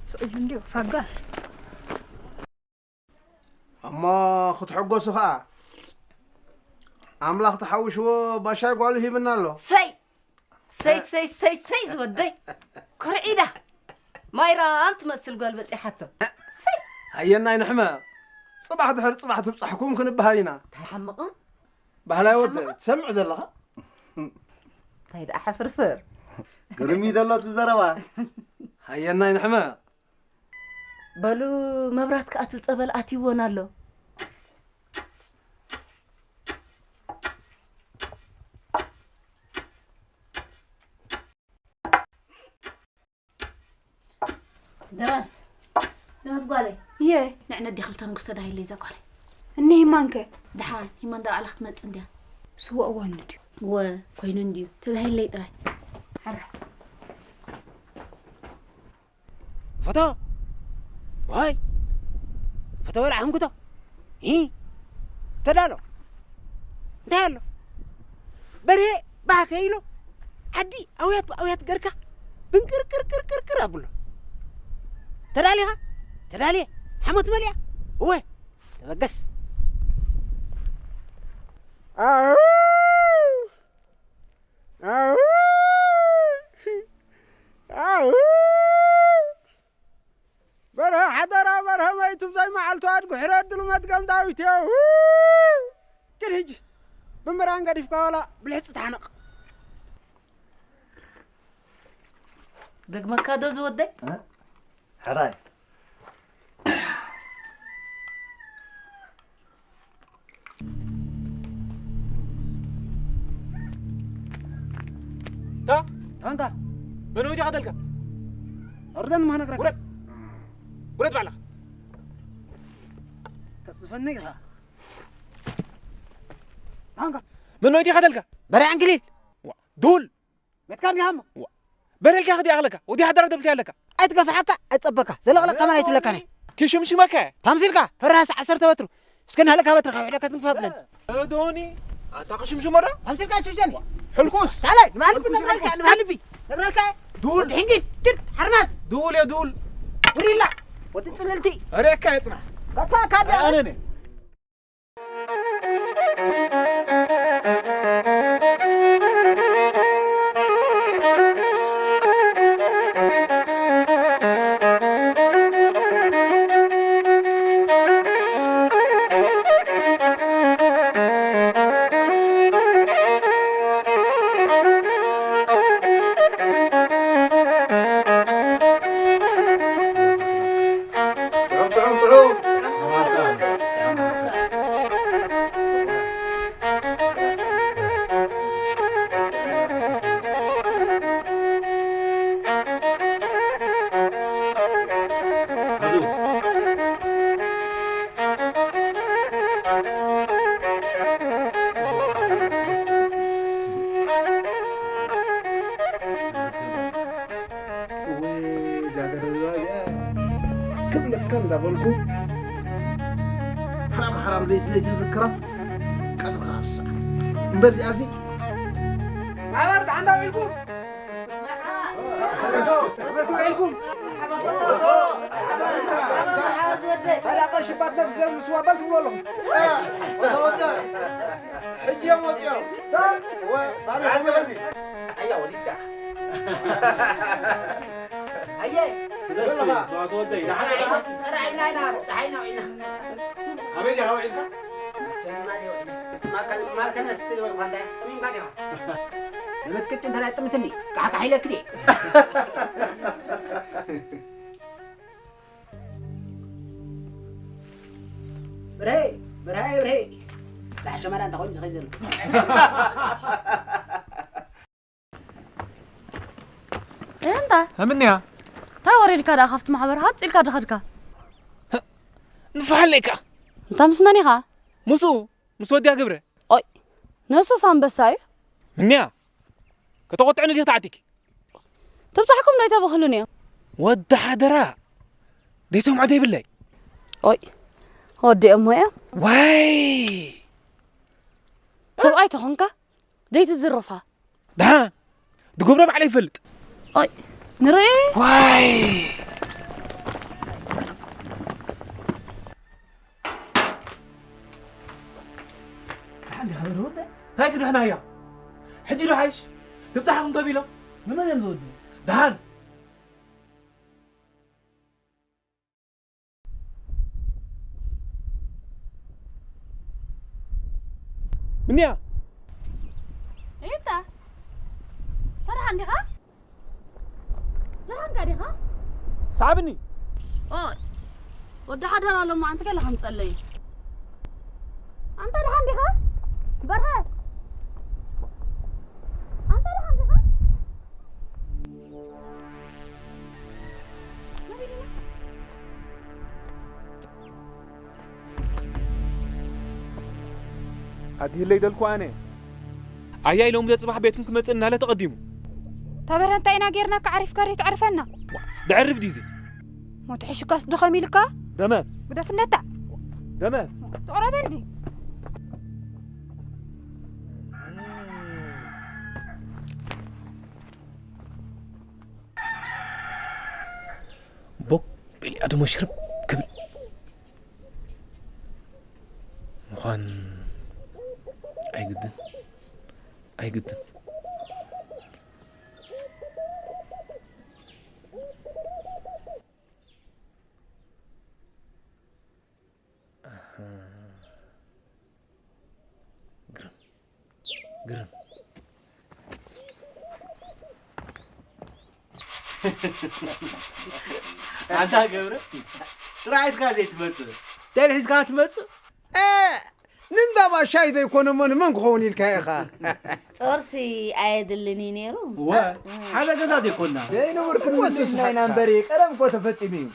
ስኡሉ እንዲዮ ፋጋ። እሞ ክትሕጎሱ ኸኣ ኣምላኽ ተሓዊሽዎ ባሻይ ጓሉ ሂብና ኣሎ። ሰይ ሰይ ሰይ ሰይ ሰይ ዝወደይ ኮርዒዳ ማይራም ትመስል ጓል በፂሓቶ። ሰይ ሃየናይ ንሕመ ጽባሕ ድሕሪ ጽባሕ ትብጻሕኩም ክንበሃል ኢና። እንታይ ሓምቕም ባህላይ ወደ ትሰምዕ ዘለኻ እንታይ ደኣ ሕፍርፍር ግርም እዩ ዘሎ እቲ ዘረባ። ሃየናይ ንሕመ በሉ መብራት ክኣቲ ጸበል ኣትይዎን ኣሎ። ደመት ደመት ጓለይ እየ ንዕነዲ ክልተ ንጉስ ተዳሂለይ እዛ ጓለይ እኒ ሂማንከ ደሓን ሂማ እንዳውዓላ ክትመጽእ እንድያ ስዋ እዋን ድዩ ወ ኮይኑ እንድዩ ተዳሂለይ ጥራይ ሓራ ፈቶ ወይ ፈቶ ወላ ሕንኩቶ ሂ ተዳሎ እንታይ ኣሎ በርሄ ባከ ኢሎ ዓዲ ኣውያት ብኣውያት ገርካ ብንቅርቅርቅርቅርቅር ኣብሎ ተዳሊኻ ተዳልየ ሓሞት መሊኣ እወ ተበገስ በርሀ ሓደራ በርሀ መይቱ ብዘይ መዓልቱ ኣድጉ ሕረድሉ መድገም ዳዊት እዮ ግን ሕጂ ብምራን ገዲፍካ ዋላ ብልሕፂ ተሓነቕ ደግመካ ዶ ዝወደይ ሕራይ ታ ታንካ መን ወዲኻ ተልካ ኦርደን ማነግረካ ውረድ ውረድ ባዕልኻ ተጽፈኒ ኢኻ ታንካ መን ወዲኻ ተልካ በርያ ዕንክሊል ዱል ቤትካ ዲሃሞ በረልካ ክዲ ኣኽለካ ወዲ ሓዳር ደብልካ ኣለካ ኣይትገፍሓካ ኣይትጸበካ ዘለቕለቅ ከማን ኣይትብለካን ክሽምሽመካ ታምሲልካ ፈራስ ዓሰርተ በትሩ እስከ ናህለካ በትርኻ ውሕደካ ትንክፋ ብለን ዶኒ ኣታ ክሽምሽሞ ዶ ታምሲልካ ሽሸን ሕልኩስ ታለ ንባህልቢ ነግረልካ ንባህልቢ ነግረልካ ዱል ድሕንጊ ድድ ሓርማዝ ዱል የዱል ውሪላ ወዲ ጽልልቲ ሬካ የጽናሕ በታ ካደ ኣነነ እወ እዛ ገረባ እዚኣ ክብለካ እንዳበልኩ ሓራም ሓራም ለይቲ ለይቲ ዝዝክራ ቀትርኻ ኣርሳዕ እምበር እዚኣሲ ማሕበር ደሓን ዳ ውዒልኩም መት ውዒልኩም ታዲያ ቀሽባት ነብሲ ዘብሉ ስዋ በል ትብሉ ኣለኹም ሕጂ እዮም ወፂኦም ኣያ ወሊድካ ኣየ ስለዚ ሰዋት ወደይ ዳሕና ዒና ጸራዒና ኢና ብፀሓይና ዊዕና ኣበይ ዲኻ ውዒልካ? ማልከነ ስትል ወይ ኳንታ ጸሚምካ ዲኻ? ለመት ቅጭ እንተ ጥምትኒ ቃሕቃሕ ኢለክ ድየ? ብርሄ፣ ብርሃየ፣ ብርሄ። ዛሕ ሸመዳ እንተ ኾይኑ ዝኸይ ዘሎ። እንታ? ምንያ? እንታይ ወሪድካ ደኣ ካብቲ ማሕበር ሃጽ ኢልካ ድኸድካ? ንፋሓለይካ። እንታ ምስ መን ኢኻ? ምስኡ፣ ምስ ወዲያ ግብረ። ኦይ፣ ንሱስ ኣንበሳ እዩ። ምንያ? ከተቖጥዕኒ ዲኺ ተዓቲኪ? ትብጻሕኩም ዶ ኣይተበኽሉን እዮም? ወዲ ሓደራ። ዘይሰምዖ ዘይብለይ። ኦይ፣ ወዲኦሞ እዮም። ዋይ! ሰብኣይ ተኾንካ፣ ዘይትዝርፋ። ደሓን፣ ድገብሮ ባዕለይ ይፈልጥ። ኦይ፣ ንርኢ። ዋይ! ደሓን ዲኻ በለ ወደ? እንታይ ክድሕና እያ? ሕጂ ዶ ሓይሽ? ትብጻሕኹም ተቢሎም? ንመን እዮም ዝወዱ? ደሓን። ምንያ? እታ፣ ተደሓን ዲኻ? ደሓንካ ዲኻ? ሰዓብኒ። ኦይ፣ ወዲ ሓደራ ሎማዓንቲ ገለ ከምጸለይ። ኣንታ ደሓን ዲኻ? በርሀ። ኣንታ ደሓን ዲኻ? ኣድህለይ ደልኩ ኣነ። ኣያይ ሎሚ ዶ ጽባሕ ቤትኩም ክመጽእ እናለ ተቐዲሙ። ታበረ እንታይ ኢና ጌርናካ ዓሪፍካ ዶ ትዕርፈና? ደዕርፍ ዲዚ። ሞት ሕሽካስ ድኸም ኢልካ? ደመ። ግደፍነታ። ደመ። ትቕረበኒ። ቦግ ኢልያ ደሞ ሽርብ ክብል ምዃን ኣይግድን፣ ኣይግድን። ኣሃ። ግርም፣ ግርም። ኣንታ ገብረ፣ ጥራይ ኢድካ ዘይትመጽእ። እንታይ ሒዝካ ትመጽእ? እ፣ ንእንዳ ባሻይ ዘይኮነ እሞ ንመን ክኸውን ኢልካ ኢኻ? ጾርሲ ኣየድልን እዩ ነይሩ። እወ፣ ሓደ ገዛ ዘይኮና። ዘይንቡር ክንምስስ ወስስ ኢና እምበሪ፣ ቀደም እኮ ተፈጺሙ እዩ።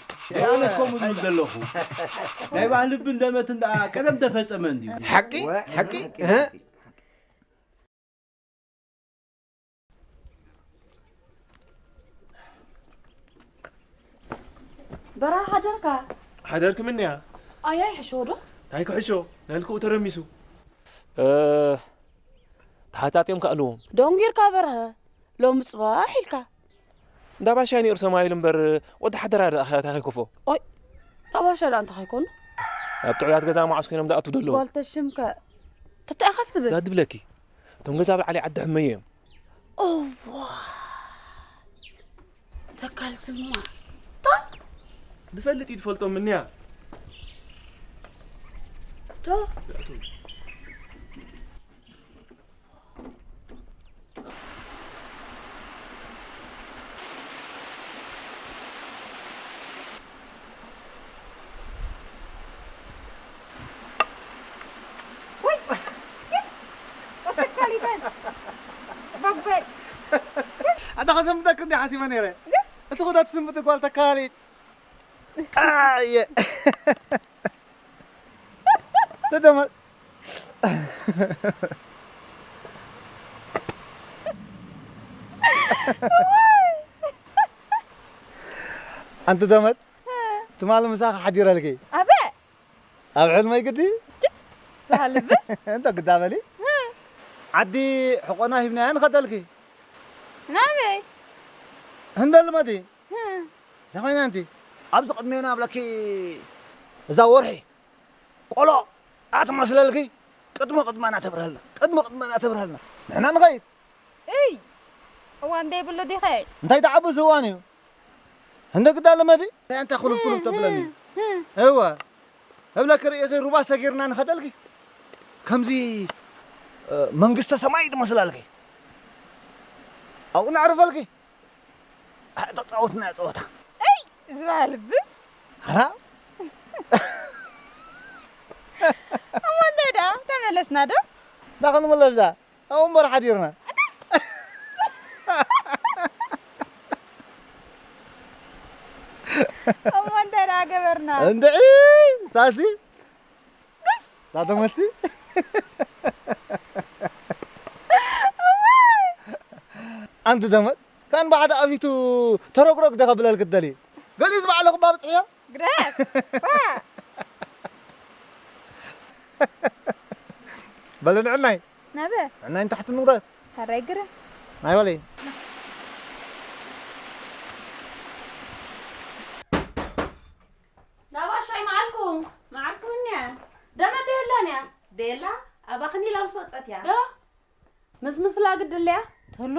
ኣነስ ከምኡ ዝብል ዘለኹ። ናይ ባህሊ ልብን ደመትን ደኣ ቀደም ተፈጸመ እንድዩ። ሓቂ? ሓቂ? እህ? በረኻ ሓደርካ? ሓደርክ ምንያ? ኣያይ ሕሾ ዶ? እንታይ ክሕሾ? ነልክኡ ተረሚሱ። እ፣ ተሓጻጺዮም ከኣልዎም። ደንጊርካ በርሀ፣ ሎሚ ጽባሕ ኢልካ። እንዳ ባሻይ ነይሩ ሰማይል እምበር፣ ወዲ ሓደራ ደኣ እንታይ ከይኮፎ? ኦይ፣ እንዳ ባሻይ ደኣ እንታይ ከይኮኑ? ኣብ ጥዑያት ገዛ መዓስ ኮይኖም ዝኣትዉ ዘለዉ? ጓል ተሽምከ፣ ተተኣኻ ትብል? እዛ ድብለኪ፣ እቶም ገዛ ብዓሊ ዓዲ ሕመየ እዮም። እዋ፣ ተካል ስማ። ታ? ንፈልጥ እዩ ትፈልጦም ምንያ? ዶ? ወይ! ተካሊተን! በበይ! ኣታ ከሰምጠክ እንዲ ሓሲበ ነይረ። ደስ! እስኹ ዶ ትስምጥ ጓል ተካሊት? ኣየ! ተደመ-፣ ኣንቲ ደመት፣ ትማሊ ምሳኺ ሓዲረልኪ። ኣበ? ኣብ ሕልመይ ግዲ? በሃልብስ? እንተ ግዳ በሊ። ዓዲ ሕቆና ሂብናያ ንኸደልኪ። ናበይ? ህንደል መዲ። እንታይ ኮይና ኣንቲ? ኣብዚ ቅድሜና ኣብለኪ እዛ ወርሒ ቆሎ ኣትመስለልኪ። ቅድመ ቅድመና ተብርሃልና፣ ቅድመ ቅድመና ተብርሃልና። ንሕና ንኸይድ። እይ! እዋን ዘይብሉ ዲኸ? እንታይ ትዓብስ እዋን እዩ? እንደ ግዳ ልመዲ? እንታይ ኣንታ ኩሉፍ ኩሉፍ ተብለኒ? እወ። እብለኪ ርእኺ ሩባ ሰጊርና ንኸደልኪ ከምዚ መንግስተ ሰማይ ትመስላልኪ ኣብኡ ነዕርፈልኪ ተፃወትና ፀወታ እይ ዝበሃል ብስ ሓራ እሞ እንታይ ደኣ ተመለስና ዶ ዳኸንመለስ ዳ ኣብኡ እምበር ሓዲርና እሞ እንታይ ደኣ ገበርና እንድዒ ሳሲ ላተመሲ ኣንቲ ደመት ካን ባዕዳ ኣፊቱ ተረግረግ ደኸብለል ክትደሊ ገሊዝ ባዕለኹ ባብፅሕዮ ግደፍ በለ ንዕናይ ናበ ንዕናይ ንታሕቲ ንውረድ ሕራይ ግረ ናይ በለይ ናባሻይ መዓልኩም መዓልኩም እኒያ ደመ ደየላን እያ ደየላ ኣባኽኒ ኢላ ምስ ወፀት እያ ዶ ምስ ምስላ ግድለያ ትህሉ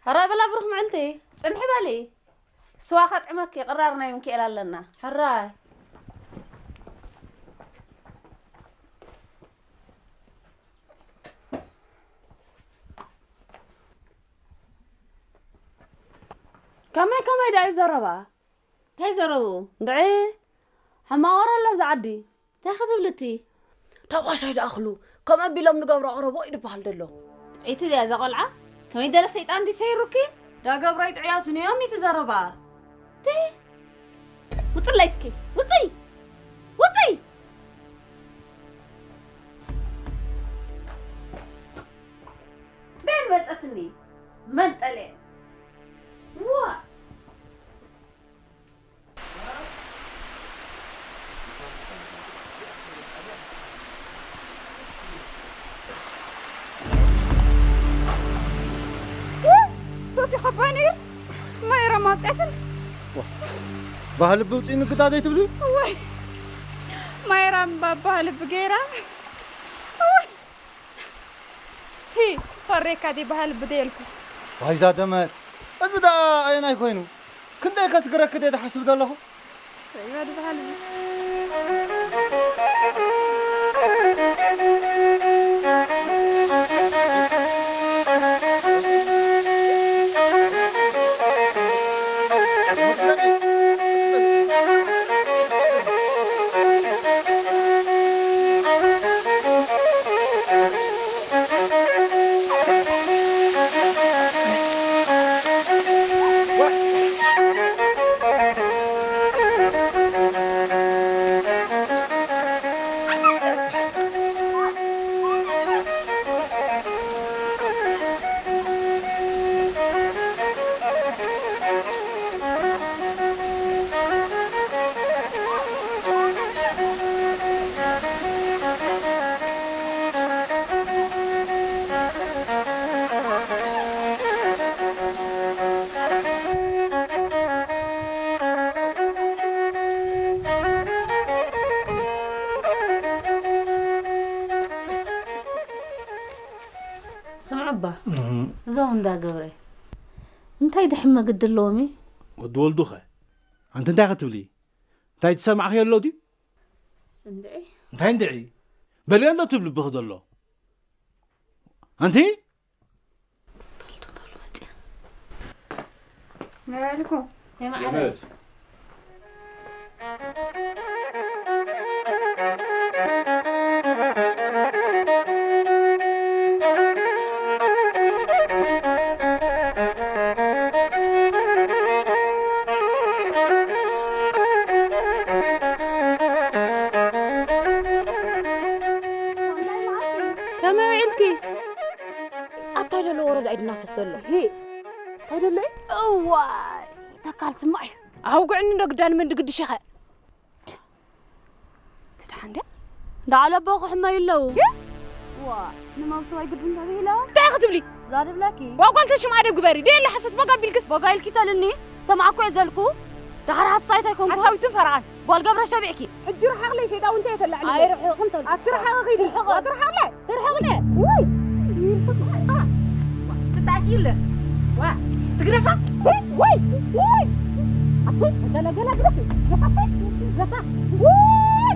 ሕራይ በላ ብሩኽ ምዕልቲ ፅንሒ በሊ ስዋ ከጥዕመኪ ቅራር ናይ ምክኤል ኣለና ሕራይ ከመይ ከመይ ዳዩ ዘረባ እንታይ ዘረቡ እንድዒ ሕማቕ ወረ ኣሎ ኣብዚ ዓዲ እንታይ ክትብሊ እቲ ዳባሻይ ደኣኽሉ ከምኡ ኣቢሎም ንገብሮ ኣቕረቦ እዩ ዝበሃል ዘሎ ጥዕይቲ ድያ እዛ ቆልዓ ከመይ ደለ ሰይጣን ድዩ ሰይሩኪ ዳገብራይ ጥዕያቱ ነዮም እዩ ዘረባ ውፅለይ እስኪ ውፅይ ውፅይ በየን መፀትኒ መንጠልየ ዋ ሶቲ ኸባኒር ማይራ ማፅያትን ባህልቢ ውፅኢ ንግዳ ዘይትብሊ ወይ ማይራ እምባ ባህልቢ ገይራ ወይ ሂ ፈሬካ ዲ ባህልቢ ደየልኩ ዋይዛ ደመር እዚ ደኣ ኣየናይ ኮይኑ ክንደይ ከስግረኪ ድየ ዝሓስብ ዘለኹ። ስምዑ እባ እዞም እንዳ ገብረ እንታይ ድሕመ ግዲ ኣለዎም እዩ ወዲ ወልዱ ኸ ኣንቲ እንታይ ኸ ትብሊ እንታይ ትሰማዕኽዮ ኣሎ ድዩ እንድዒ እንታይ እንድዒ በልዮ ኣሎ ትብሊ ብኽ ዘሎ ኣንቲ መባልኩም የማዕረ ኣታይ ዘሎ ወረዳ እዩ ድናፈስ ዘሎ እንታይ ደሎ እዋይ ተካል ስማዕ እዩ ኣውግዕኒ ዶ ግዳን መን ድግድሽ ኢኸ ትድሓን ድያ እንዳዓለቦ ክሕመዩ ኣለዉ ዋ ንመብስዋይ ግድን ተብሂለ እንታይ ክትብሊ ዛድብለኪ ዋጓል ተሽማ ኣደብ ግበሪ ደየለ ሓሶት ቦጋ ቢልክስ ቦጋ ኢልኪ ተልኒ ሰማዕኮ እየ ዘልኩ ደሓር ሓሳይት ኣይኮንኩ ሓሳዊትን ፈርዓን ጓል ገብረ ሸቢዕኪ ሕጂ ርሓቕለይ ሰይጣን እንታይ እየ ተላዕሊ ኣይርሕቕን ተልኩ ኣቲ ርሓቐ ኺዲ ርሕቐ ኣቲ ርሓቕለ ትርሕቕነ ውይ ትጣዕኪለ ዋ ትግረፋ ወይ ወይ ኣቲ ገለገላ ግረፊ ግረፋ ግረፋ ወይ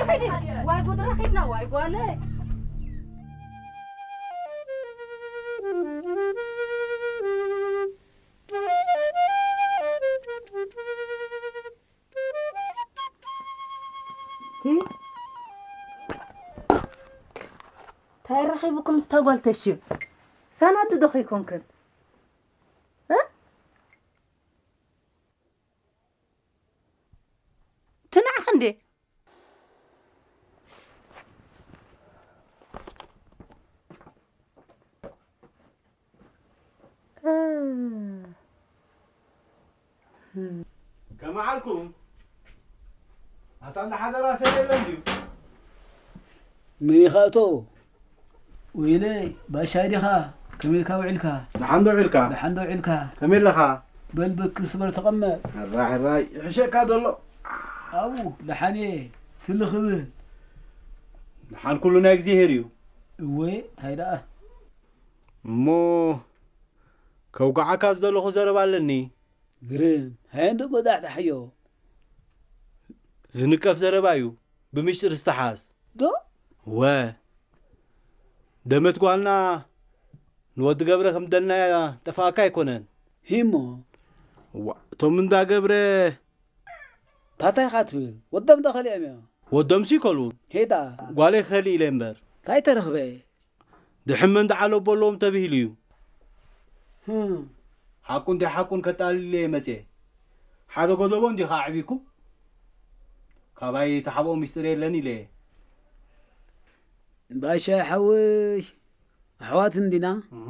ኺዲ፣ ዋይ ጉድ ረኺብና፣ ዋይ ጓለይ። ቲ-፣ እንታይ ረኺቡኩም ምስታ ጓል ተሽም? ሳናዱ ዶ ኸይኮንክን? እ? ትንዓኽ እንዴ? ከመዓልኩም? ኣታ እንዳ ሓደራ ሰብ የለን ድዩ? መን ኢኻ እቶ? ወይለይ፣ ባሻይ ዲኻ? ከመይ ኢልካ ውዒልካ? ደሓን ዶ ውዒልካ? ደሓን ዶ ውዒልካ? ከመይ ኣለኻ? በል በኪ ስበር ተቐመጥ። ሕራይ፣ ሕራይ፣ ይሕሸካ ዘሎ። ኣብኡ፣ ደሓን እየ። ትልኽ ብል። ደሓን ኩሉ ናይ እግዚኣብሄር እዩ። እወ፣ እንታይ ደኣ? እሞ፣ ከውግዓካ ዝደለኹ ዘረባ ኣለኒ። ግርም፣ ሃየ እንዶ ጎዳሕ ተሓዮ። ዝንቀፍ ዘረባ እዩ፣ ብምሽጥር ዝተሓዝ። ዶ? ወ። ደመት ጓልና ንወዲ ገብረ ከም ደልናያ ጠፍኣካ ኣይኮነን። ሂሞ። ዋ፣ እቶም እንዳ ገብረ ታታይ ኢኻ ትብል? ወዶም ዶ ከሊኦም እዮም? ወዶምሲ ይከልኡን። ሄዳ። ጓለይ ክኸልእ ኢለ እምበር። እንታይ ተረኽበ? ድሕመ እንዳ ዓለቦ ኣለዎም ተብሂሉ እዩ። ህም። ሓቁ እንታይ ሓቁን ከጣልል እየ መፅየ። ሓደ ጎደቦ እንዲኻ ኣዕቢኩም? ካባይ ተሓብኦ ሚስጥር የለን ኢለ እየ። ባሻ ሓወይ፣ ኣሕዋት እንዲና? እህ።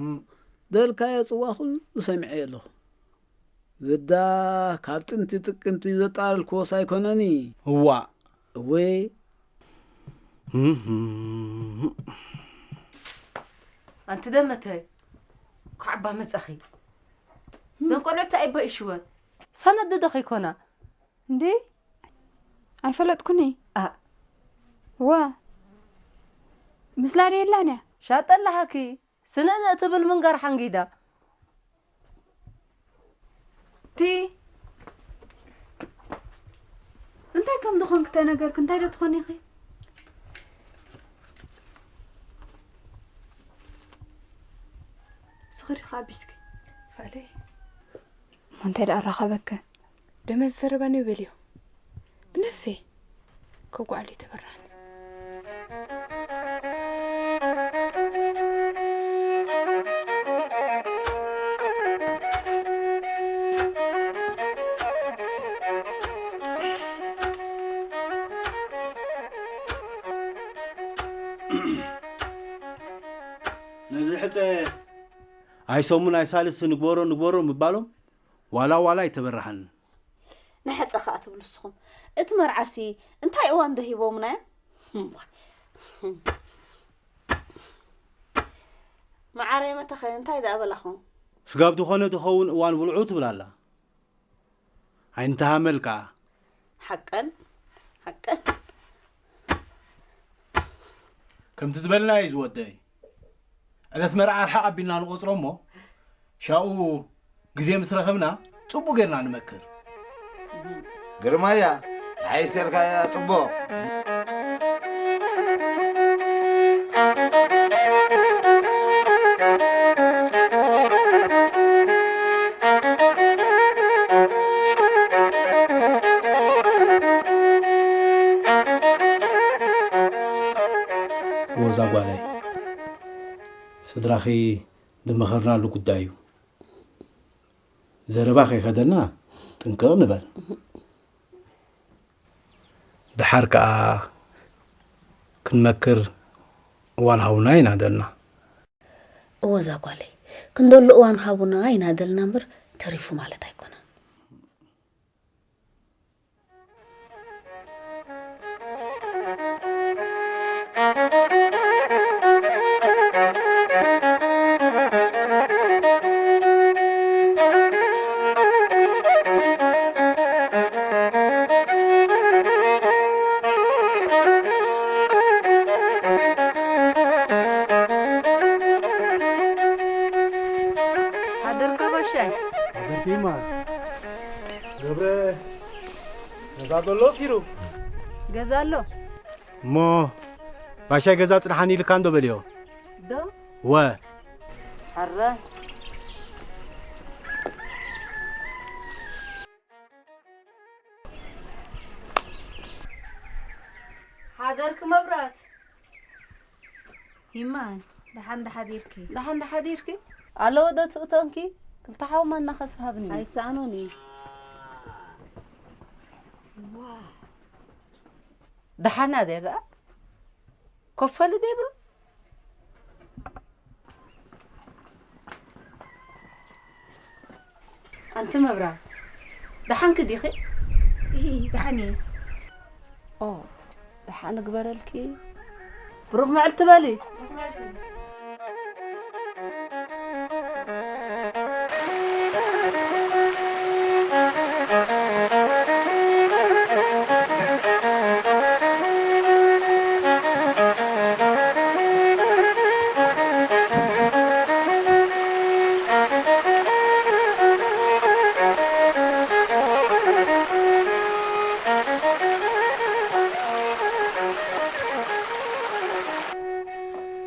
ደልካዮ ጽዋ ኩሉ ሰሚዐዮ ኣለኹ። ግዳ ካብ ጥንቲ ጥቅምቲ ዘጠቓለልክዎስ ኣይኮነን። እዋእ። እወ። እህ። ኣንቲ ደመተ፣ ኳዕባ መጻኺ። እዘን ቆልዑ እንታይ ኣይበኢሽወ? ሰነድ ዶ ኸይኮና? እንዴ? ኣይፈለጥኩኒ። ኣ። ወ። ምስላ ዶ የላን እያ? ሻጠላሃኪ። ስንእንእ ትብል ምንጋር ሓንጊዳ። ቲ እንታይ ከም ዝኾንክ ተነገርክ፣ እንታይ ዶ ትኾኒ ኢኺ? ስኺ ዲኻ ኣቢስኪ? ፋለይ። እሞ እንታይ ደኣ ኣራኸበከ? ደመ ዝዘረባኒ በልዮ። ብነፍሰይ ከጓዕሎ ይተበራኒ። ነዚ ሕፀ ኣይሰሙን ኣይሳልስቲ ንግበሮ ንግበሮ ምባሎም ዋላ ዋላ ኣይተበራሃልን። ናይ ሕፀ ከኣ ትብሉ ንስኹም። እቲ መርዓሲ እንታይ እዋን ዶ ሂቦምናዮ? እምቧ። መዓረይ መተኸ እንታይ ደኣ በላኹም? ስጋብ ዝኾነ ትኸውን እዋን ብልዑ ትብል ኣላ። ኣይንተሃመል ከኣ። ሓቀን፣ ሓቀን። ከምቲ ዝበልና እዩ ዝወደይ። ዕለት መርዓ ርሓቕ ኣቢልና ንቖጽሮ እሞ፣ ሻኡ ግዜ ምስ ረኸብና ጽቡቕ ጌርና ንመክር። ግርማያ፣ ተሓይሰልካያ ጽቡቕ። ወዛ ጓለይ፣ ስድራኺ ዝመኸርናሉ ጉዳይ እዩ። ዘረባ ከይከደና ጥንቅቕ ንበል። ደሓር ከኣ ክንመክር እዋን ሃቡና ይናደልና። እወ ዛጓለይ፣ ክንደሉ እዋን ሃቡና ይናደልና እምበር ተሪፉ ማለት ኣይኮነን። ማ ገብረ፣ ገዛ ዘሎ ኪሩ? ገዛ ኣሎ። እሞ ባሻይ ገዛ ጽንሓኒ ኢልካ እንዶ በልዮ። ዶ? ወ። ኣረ። ሓደርክ መብራት? ይማን፣ ደሓን ዶ ሓዲርኪ? ደሓን ዶ ሓዲርኪ? ኣለዎ ዶ ትእተንኪ? ክልተ ሓውማ እናኸሰ ሃብኒ። ኣይሰኣኖን እዩ። ዋ። ደሓና ደራ? ኮፈሊ ደይብሉ? ኣንቲ መብራ፣ ደሓንኪ ዲኺ? እሂ፣ ደሓን እየ። ኦ፣ ደሓን እግበረልኪ። ብሩኽ መዓልቲ በሊ።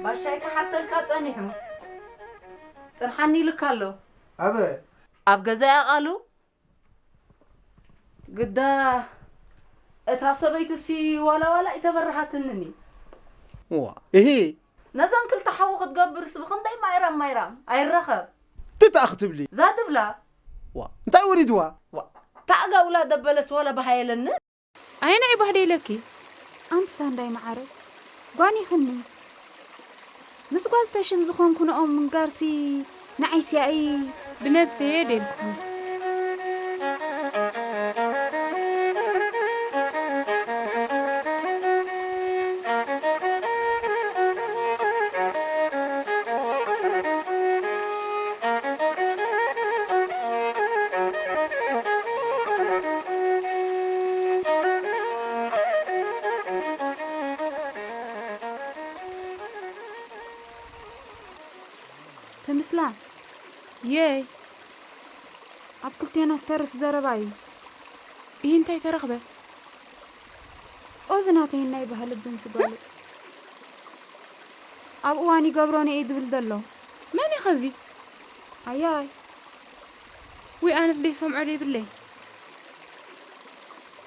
ባሻይ ክሓተልካ ጸኒሑ። ጽንሓኒ ኢሉካ ኣሎ። ኣበ? ኣብ ገዛይ ኣቓሉ? ግዳ እታ ሰበይቱሲ ዋላ ዋላ ኣይተበረሃትንን። ዋ፣ እሂ። ነዘን ክልተ ሓዊ ክትገብርስ ብኽንደይ ማይራም ማይራም ኣይረኸብ። ትታ ክትብሊ። እዛ ድብላ። ዋ፣ እንታይ ወሪድዋ? ዋ፣ ታዕጋ ውላ ደበለስ ዋላ በሃየለኒ። ኣየናይ ባህሊ ኢለኪ? ኣንቲ ሳንዳይ መዓረይ፣ ጓኒኽኒ። ምስ ጓል ተሽም ዝኾንኩ ንኦም ምንጋርሲ ንዓይሲ ኣይ። ብነብሰይ ደልኩ። ተምስላ። የይ። ኣብ ክልቴና እተርፍ ዘረባ እዩ። ይህ እንታይ ተረኽበ? ኦዚ ናተይ ናይ ባህሊ ብን ስጓሉ። ኣብ እዋን ይገብሮን እየ ድብል ዘሎ። መን እዩ ኸዚ? ኣያይ። ውይ፣ ኣነስ ደይ ሰምዖ ደይብለይ።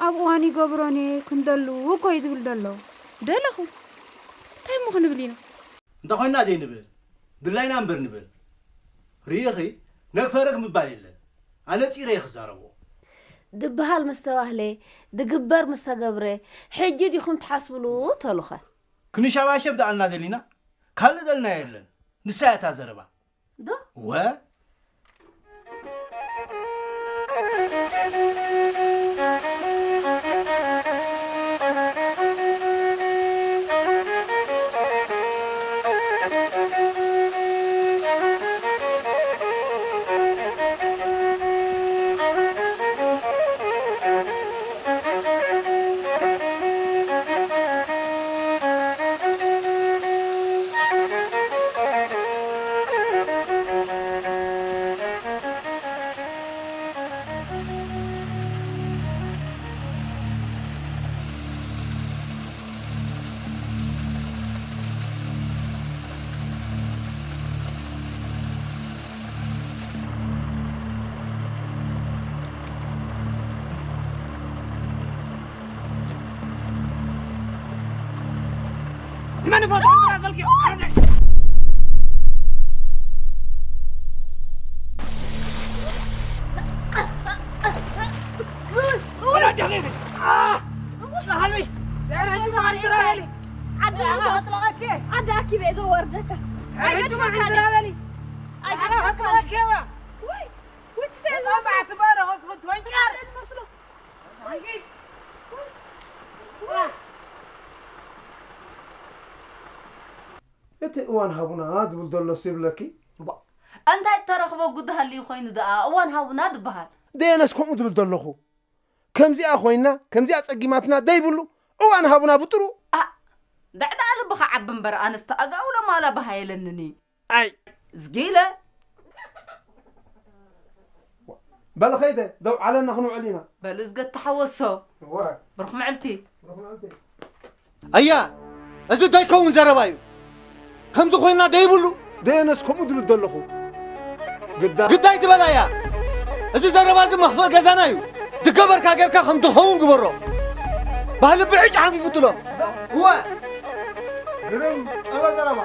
ኣብ እዋን ይገብሮን እየ ክንደሉ እኮ እዩ ድብል ዘሎ። ደለኹ። እንታይ እሞ ክንብል ኢና? እንተ ኾይና ዘይንብል፣ ድላይና እምበር ንብል። ርኢኺ፣ ነግፈረግ ምባል የለን። ኣነጺረ እየ ክዛረቦ። ድበሃል ምስ ተባህለ፣ ድግበር ምስ ተገብረ፣ ሕጂ ዲኹም ትሓስብሉ ተሉኸ? ክንሸባሸብ ደኣልና ደሊና፣ ካልእ ደልና የለን። ንሳ እያ እታ ዘረባ። ዶ? ወ? ንመን ይፈትሖም ዝረፈልክዮ? ወላ ደኺኺ። ኣ! ናሃልሚ! ድሕሪ ሕጂ መዓልቲ ትራበሊ! ዓዲ ዓዲ ኣጥለቐኪ! ዓዲ ኣኪበ እየ ዘዋርደካ! ሕጂ መዓልቲ ትራበሊ! ኣይትፈቅደኒ! ኣጥለቐኪ እያ! ወይ! ወይ ትስዕዝ መስሎ! እቲ እዋን ሃቡና ድብል ደሎስ ይብለኪ? ዋ፣ እንታይ እተረኽቦ ጉድ ሃልዩ ኮይኑ ደኣ እዋን ሃቡና ድበሃል? ደየነስ ከምኡ ድብል ደለኹ። ከምዚኣ ኮይና፣ ከምዚኣ ጸጊማትና ደይብሉ እዋን ሃቡና ብጥሩ። ኣ፣ ዳዕዳዕ ልብኻ ዓቢ እምበር ኣነስ ተኣጋውሎ ማላ በሃየለንኒ። ኣይ። ዝጊለ። በል ኸይደ፣ ደው ዓለና ክንውዕል ኢና። በሉ እዝገት ተሓወሶ። እወ። ብሩኽ መዕልቲ። ብሩኽ መዕልቲ። ኣያ፣ እዚ ደይከውን ዘረባ እዩ። ከምዚ ኮይና ደይብሉ። ደየነስ ከምኡ ድብል ዘለኹ። ግዳ ግዳይ ትበል ኣያ። እዚ ዘረባ እዚ መኽፈእ ገዛና እዩ። ድገበርካ ጌርካ ከም ድኸውን ግበሮ። ባህሊ ብዕጭ ሓንፊፉ ትሎ። እወ። ግርም ጨበ ዘረባ።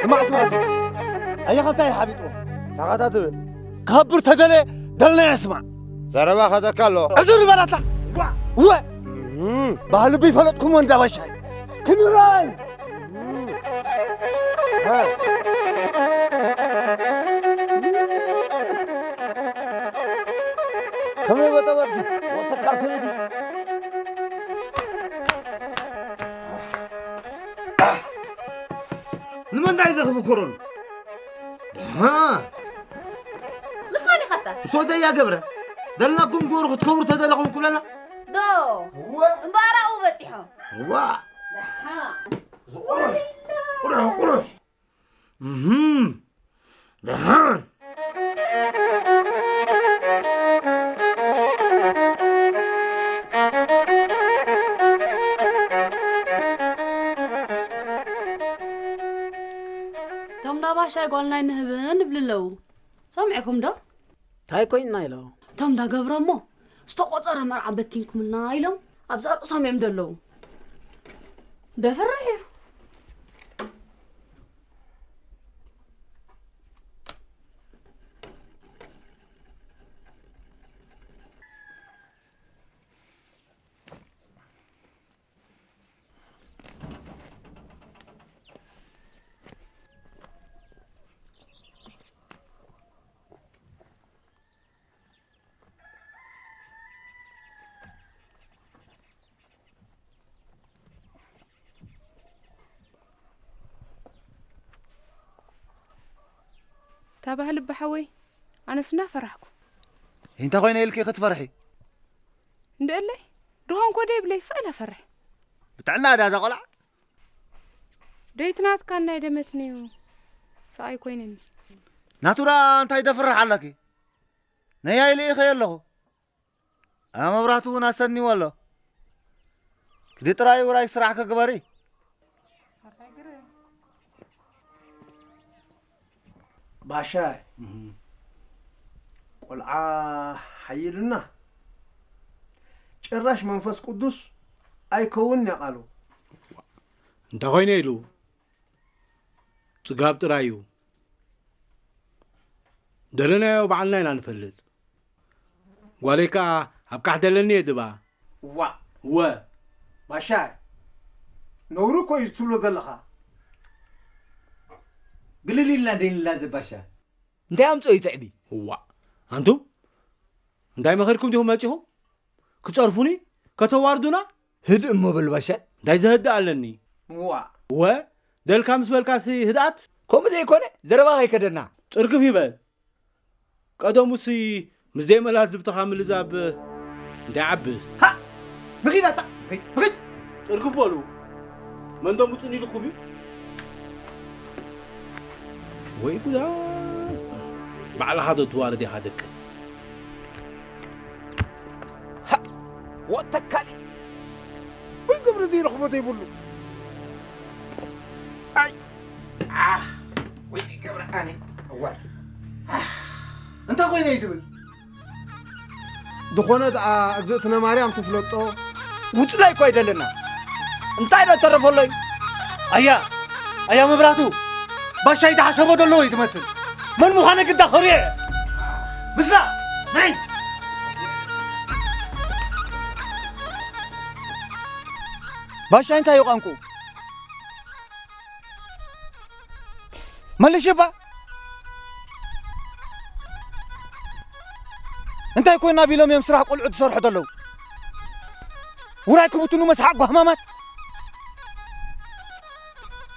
ስማዕ ስማዕ። ኣየኸ እንታይ ሓቢጡ? ታኻታ ትብል። ክኸብር ተደለ ደልና የስማዕ። ዘረባ ኸተካ ኣሎ። ዕዙር በላታ። እወ። እም። ባህሊ ብይፈለጥኩሞ እንዳ ባሻይ። ክንራይ። እም። ሃ። ከመይ በጠበጥኪ? ወተካ ሰበይቲ። ንምንታይ ዘኽፍክሩን? ደሓን። ምስ መን ኢኻ እታ? ምስ ወደያ ገብረ። ደለናኩም ግበሩ ክትከብሩ ተደለኹም ክብለና? ዶ? እምበኣር ኣብኡ በጺሖም። ዋ። ደሓን። ቁሩሕ፣ ቁሩሕ፣ ቁሩሕ። እህም። ደሓን። እቶም ዳባሻይ ጓልና ኣይንህብን ይብሉ ኣለዉ። ሰሚዕኩም ዶ? እንታይ ኮይንና ኢሎ? እቶም ዳገብረ እሞ ዝተቖጸረ መርዓ በቲንኩምልና ኢሎም ኣብዛ ርእሶም እዮም ዘለዉ። ደፍርሕ እዩ። ታባህ ልቢ ሓወይ ኣነስ እናፈራሕኩ እንታይ ኮይነ ኢልኪ ክትፈርሒ እንደእለይ ድኾን ኮደ ይብለይ ስቕ ኢለ ፈርሕ ብጥዕና ዳ እዛ ቆልዓ ደይትናትካ ናይ ደመትንዩ ሰኣይ ኮይነኒ ናቱራ እንታይ ደፍርሕ ኣለኪ ነያይ ልኢኸ ኣለኹ ኣያ መብራህቱ እውን ኣሰኒዎ ኣሎ። ክዲ ጥራይ ውራይ ስራሕ ክግበሪ። ባሻይ ቆልዓ ሓይልና ጭራሽ መንፈስ ቅዱስ ኣይከውን ያቃሉ እንተ ኾይነ ኢሉ ጽጋብ ጥራይ እዩ ደለናዮ ባዕልና ኢና ንፈልጥ ጓለይ ከኣ ኣብ ቃሕ ደለኒ እየ ድባ። ዋእ እወ ባሻይ ነውሪ እኮ እዩ ትብሎ ዘለኻ። ግልል ኢልና ደይንላዘብ ባሻ። እንታይ ኣምጽኦ እዩ ትዕቢት? ዋእ ኣንቱም እንታይ መኺርኩም ዲኹም መጺኹም? ክጸርፉኒ? ከተዋርዱና? ህድእ እሞ በል ባሻ። እንታይ ዘህድእ ኣለኒ? ዋእ። እወ ደልካ ምስ በልካሲ ህድኣት? ከምኡ ዘይኮነ ዘረባ ከይከደና። ጽርግፍ ይበል። ቀደሙሲ ምስ ደይመላዝብትኻ ምልዛብ እንታይ ዓብስ? ሃእ! ንኺድ ኣታ! ንኺድ! ንኺድ! ጽርግፍ በሉ። መንዶ ምጹን ኢልኩም እዩ? ወይ ጉዳ! ባዕልኻ ዶ ትዋርድ ኢኻ ደቂ? ወተካሊ ወይ ግብሪ ዘይረኽቦ ዘይብሉ ኣይ ኣህ ወይ ገብረ ኣነ እዋይ እንታይ ኮይነ እዩ ትብል ዝኾነ ደኣ እግዝእትነ ማርያም ትፍለጦ ውፅላይ እኮ ኣይደለና እንታይ ዶ ተረፈሎይ ኣያ ኣያ መብራቱ ባሻይ ተሓሰቦ ደለዎ እዩ ትመስል መን ምዃነ ግዳ ኸሪኤ ምስላ ናይ ባሻይ እንታይ እዩ ቋንቁ መልሽ እባ እንታይ ኮይና ቢሎም እዮም ስራሕ ቆልዑ ዝሰርሑ ዘለዉ ውራይ ክብትኑ መስሓቅ ጓህማማት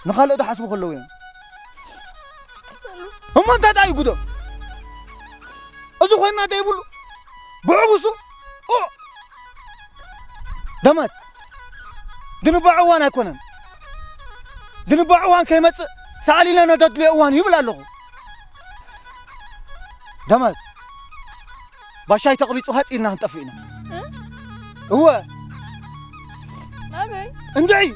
ንኻልእ ዝሓስቡ ከለዉ እዮም እሞ እንታይ ደኣ እዩ ጉዶ? እዚ ኮይና እንታይ ይብሉ? ብዕጉሱ? ኦ! ደመት! ድንባዕ እዋን ኣይኮነን። ድንባዕ እዋን ከይመጽእ ሰኣሊና ነተድልዮ እዋን ይብል ኣለኹ። ደመት! ባሻይ ተቕቢጹ ሃጽ ኢልና ክንጠፍእ ኢና። እ? እወ። ናበይ? እንድዒ!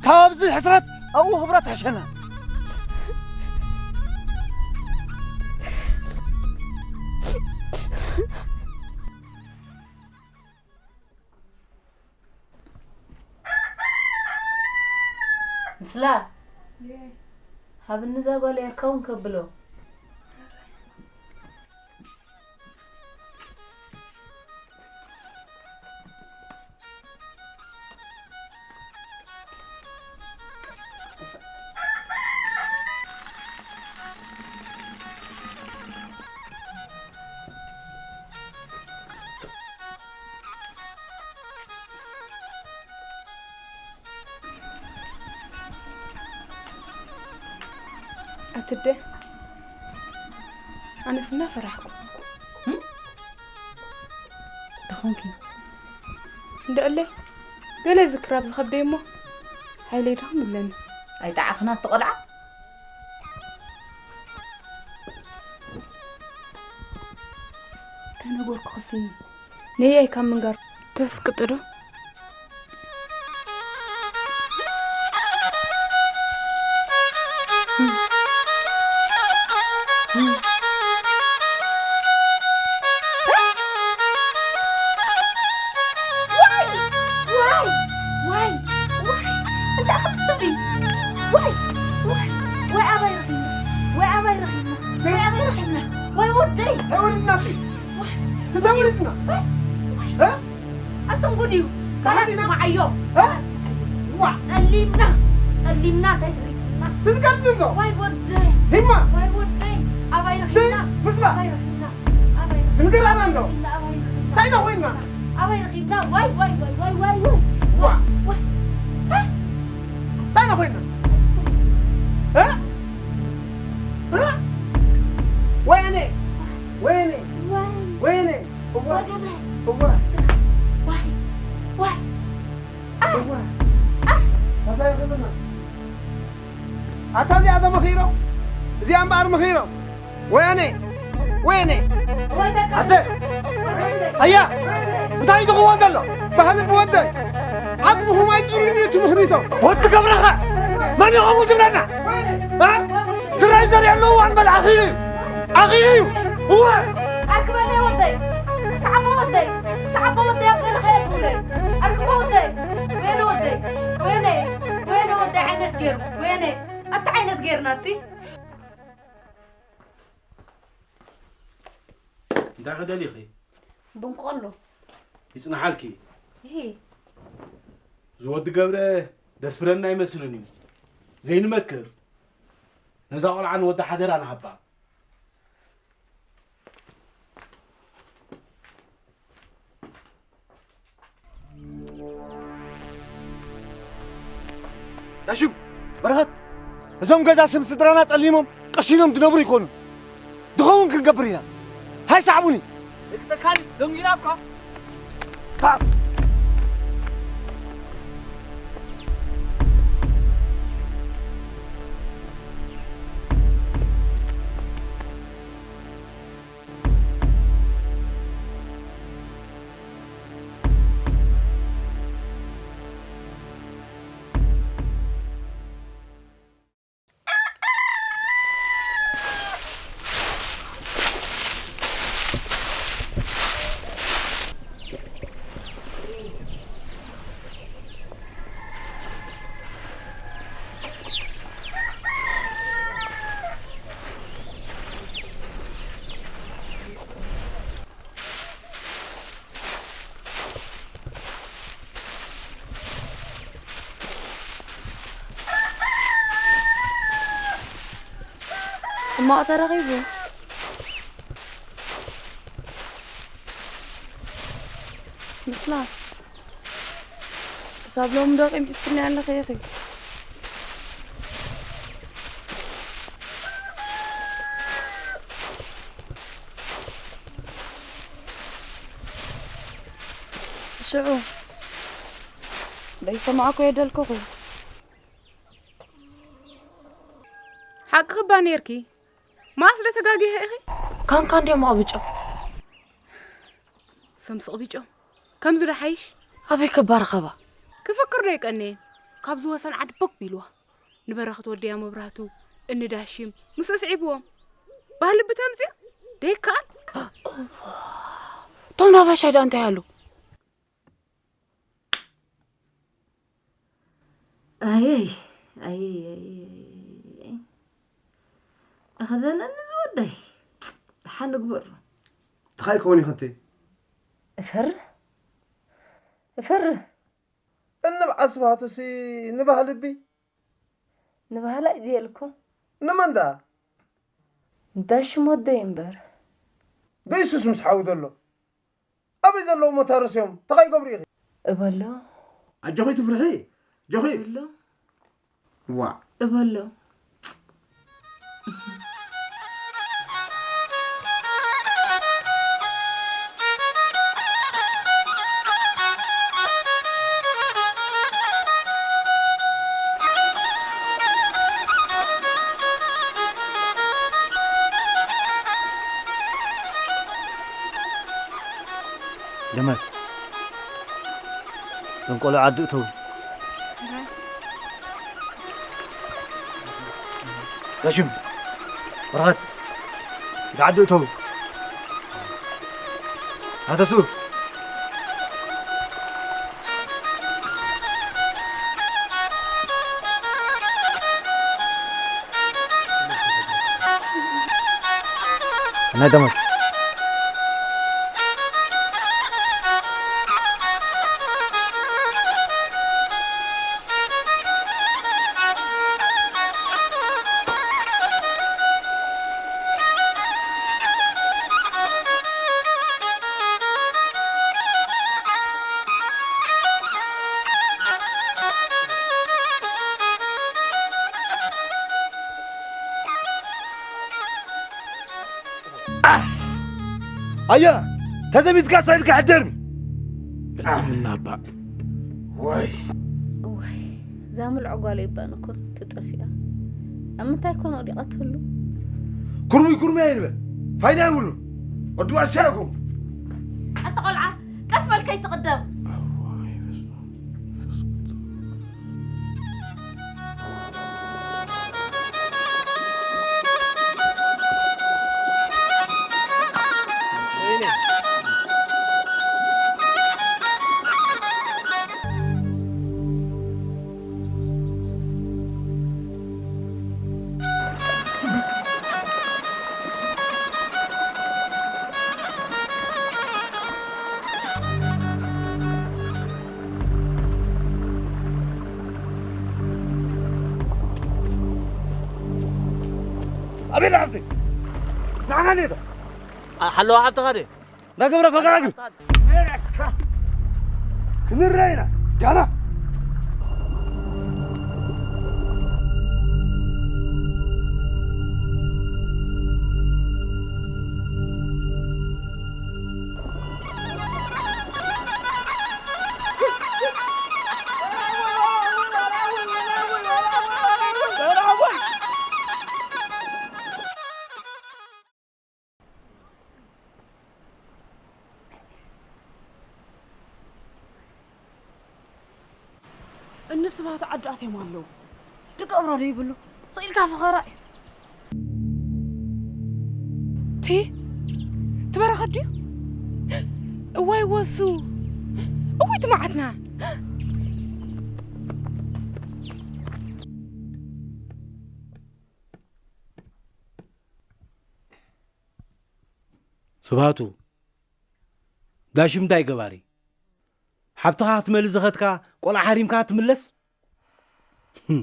ካብዚ ሕስረት ኣብኡ ክብረት ትሕሸና። ምስላ፣ ሃብኒ እዛ ጓል ያርካውን ከብሎ። ኣትደ ኣነስ እናፈራሕኩ። ተኾንኪ። እንደእለ ገለ ዝክራብ ዝኸብደይ እሞ ሓይለይ ድኽም ይብለኒ። ኣይጠዓኽና እቲ ቆልዓ። ተነገርኩ ክሲ ነያይ ካብ ምንጋር ተስቅጥዶ። ዋይ! ዋይ! ዋይ! ዋይ! እንታይ ከም ትሰብሪ? ዋይ! ዋይ! ዋይ! ኣባይ ረኺብና? ዋይ! ኣባይ ረኺብና? ዋይ! ኣባይ ረኺብና? ዋይ ወደይ! እንታይ ወሪድናኺ? ዋይ! እንታይ ወሪድና? ዋይ! እ? ኣቶም ጉድ እዩ። ከመይ ዲና? ስማዓዮ። እ? ዋ! ጸሊምና፣ ጸሊምና እንታይ ተሪፍና? ትንገርኒ ኣሎ። ዋይ ወደይ። ሂማ። ዋይ ወደይ። ኣባይ ቲ-፣ ረኺብና? ምስላ። ኣባይ ረኺብና? ኣባይ ረኺብና? ትንገር ኣላ እንዶ። ኣባይ ረኺብና? እንታይ ኢና ኮይንና? ኣባይ ረኺብና? ዋይ፣ ዋይ፣ ዋይ። ዋ! ዋይ። እ? እንታይ ኢና ኮይንና? እ? እ? ወይኔ! ወይኔ! ዋይ። ወይኔ! እዋ! ዋይ ገዛይ። እዋ! ዋይ። ዋይ። ኣይ። እዋ! ኣይ። ኣታ ይኽብና። ኣታ እዚኣ ዶ መኺሮ? እዚኣ እምበኣር መኺሮ። ወያኔ! ወያኔ! ኣተ! ኣያ! እንታይ ትኽወን ዘሎ? ባህሊ ብወደይ! ዓጽምኹም ኣይጽሩይን እዩ እቲ ምኽኒቶም። ወዲ ገብረኸ መን እዩ ከምኡ ዝብለና? እ? ዝራይ ዘሪኦ ኣለዎ ኣንበል ዓኺሉ እዩ። ዓኺሉ እዩ። እወ! ኣርክበለይ ወደይ። ሰዓቦ ወደይ። ሰዓቦ ወደይ ኣብ ገለ ከየትውለይ። ኣርክቦ ወደይ። ወይነ ወደይ። ወይነ። ወይነ ወደይ ዓይነት ገይሩ። ወይነ። ኣታ ዓይነት ገይርና እቲ። እንታይ ከደሊኺ? ብንቆሎ። ይጽናሓልኪ። ይሄ። ዝወዲ ገብረ ደስብረና ኣይመስልን እዩ። ዘይንመክር። ነዛ ቆልዓ ንወዲ ሓደራ ንሃባ። ዳሽም፣ በረኸት፣ እዞም ገዛ ስም ስድራና ጸሊሞም ቀሲኖም ዝነብሩ ይኮኑ። ድኸውን ክንገብር ኢና። ሃይ ሰዓቡኒ። ደቂ ተካል ደንጊራ እኳ። ሰዓብ። ሕማቕ ተረኺቡ። ምስላ። ክሳብ ሎሚ ዶ ቂም ሒዝክኒ ኣለኺ ኢኺ? ሽዑ ደይሰማዕኩ የደልኩኺ። ሓቅኺ እባ ኔርኪ። መኣስ ዶ ተጋጊኺ ኢኺ? ካንካ እንድዮም ኣቕብጮም። ሰምስቕ ቢጮም። ከምዚ ዶ ሓይሽ? ኣበይ ከባርኸባ? ክፍክር ዶ ይቀንየን? ካብዚ ወሰን ዓዲ ቦግ ቢልዋ። ንበረኸት ወደያ መብራህቱ፣ እንዳ ሽም፣ ምስ እስዒብዎም። ባህሊ ብተምጽዮ? ደይከኣል? እቶም ናባሻይ ደኣ እንታይ ኣሉ? ኣየይ፣ ኣየይ፣ ኣየይ፣ ኣየይ። ኣኸደነኒ ዝወደይ። ደሓን ንግበሩ። እንታይ ይከውን እዩ ከንተይ? እፈርህ። እፈርህ። እንብዓ ስብሃቱሲ ንባህሊ እቢ? ንባህላ እዩ ድየልኩም? ንመን ደኣ? እንዳ ሽም ወደይ እምበር። ደይሱስ ምስ ሓዊ ዘሎ? ኣበይ ዘለዉ መታርስ እዮም? እንታይ ይገብሩ ኢኺ? እበሎ። ኣጆኺ ትፍርሒ? ኣጆኺ? እበሎ። ዋእ። እበሎ። ደመት፣ እዞም ቆልዑ ዓዲ እተው። ጋሽም፣ በረኸት፣ ወደ ዓዲ እተው። ሃተሱ። ናይ ደመት። ኣያ፣ ተዘሚትካ ሳይልካ ሕደርኒ። ቅድም እናባ። ወይ። ወይ፣ እዛ ምልዖ ጓለይ እባ ንኩን ትጠፊኣ። ኣብ ምንታይ ኮን ወዲቓትሉ? ኩርሙይ ኩርሙይ ኣይንበል። ፋይዳ የብሉን። ወዲ ዋሻ ኢኹም። ኣንታ ቆልዓ፣ ቀስ በል ከይትቕደም። ኣቤል ሓብተይ፣ ንዓና ኔታ። ሓለዋ ሓብትኻ ድየ? እንዳገብረ ፈገራግር። ክንረአ ኢና፣ ጋና። እኒ ስብሃት ዓዲ ኣትዮም ኣለዉ። ደቂ እብራ ዶ ይብሉ? ስቕ ኢልካ ፈኸራ እዩ። ቲ፣ ትበረኸት ድዩ? እዋይ ወሱ። እውይ ትማዓትና። ስብሃቱ፣ ጋሽም እንታይ ገባሪ? ሓብትኻ ክትመልስ ዝኸድካ ቆልዓ ሓሪምካ ትምለስ? ህም።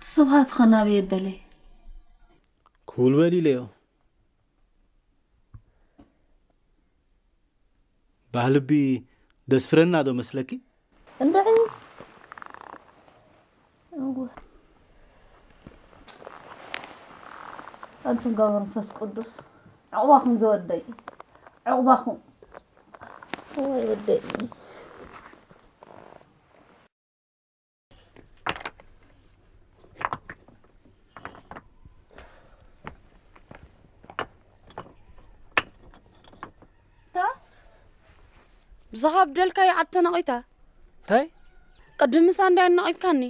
ስብሃት ኸ ናበይ ኣበለ? ክውልወል ኢለዮ። ባህልቢ ደስፍረና ዶ መስለኪ? እንድዒ። እወ። ኣንቱም ጋባ መንፈስ ቅዱስ ዕቑባኹም ዝወደይ። ዕቑባኹም። እዋይ ወደይ። ብዛኻ ብደልካዮ ዓዲ ተነቒታ። እንታይ? ቅድምስ ኣንዳይ ኣነቒትካኒ።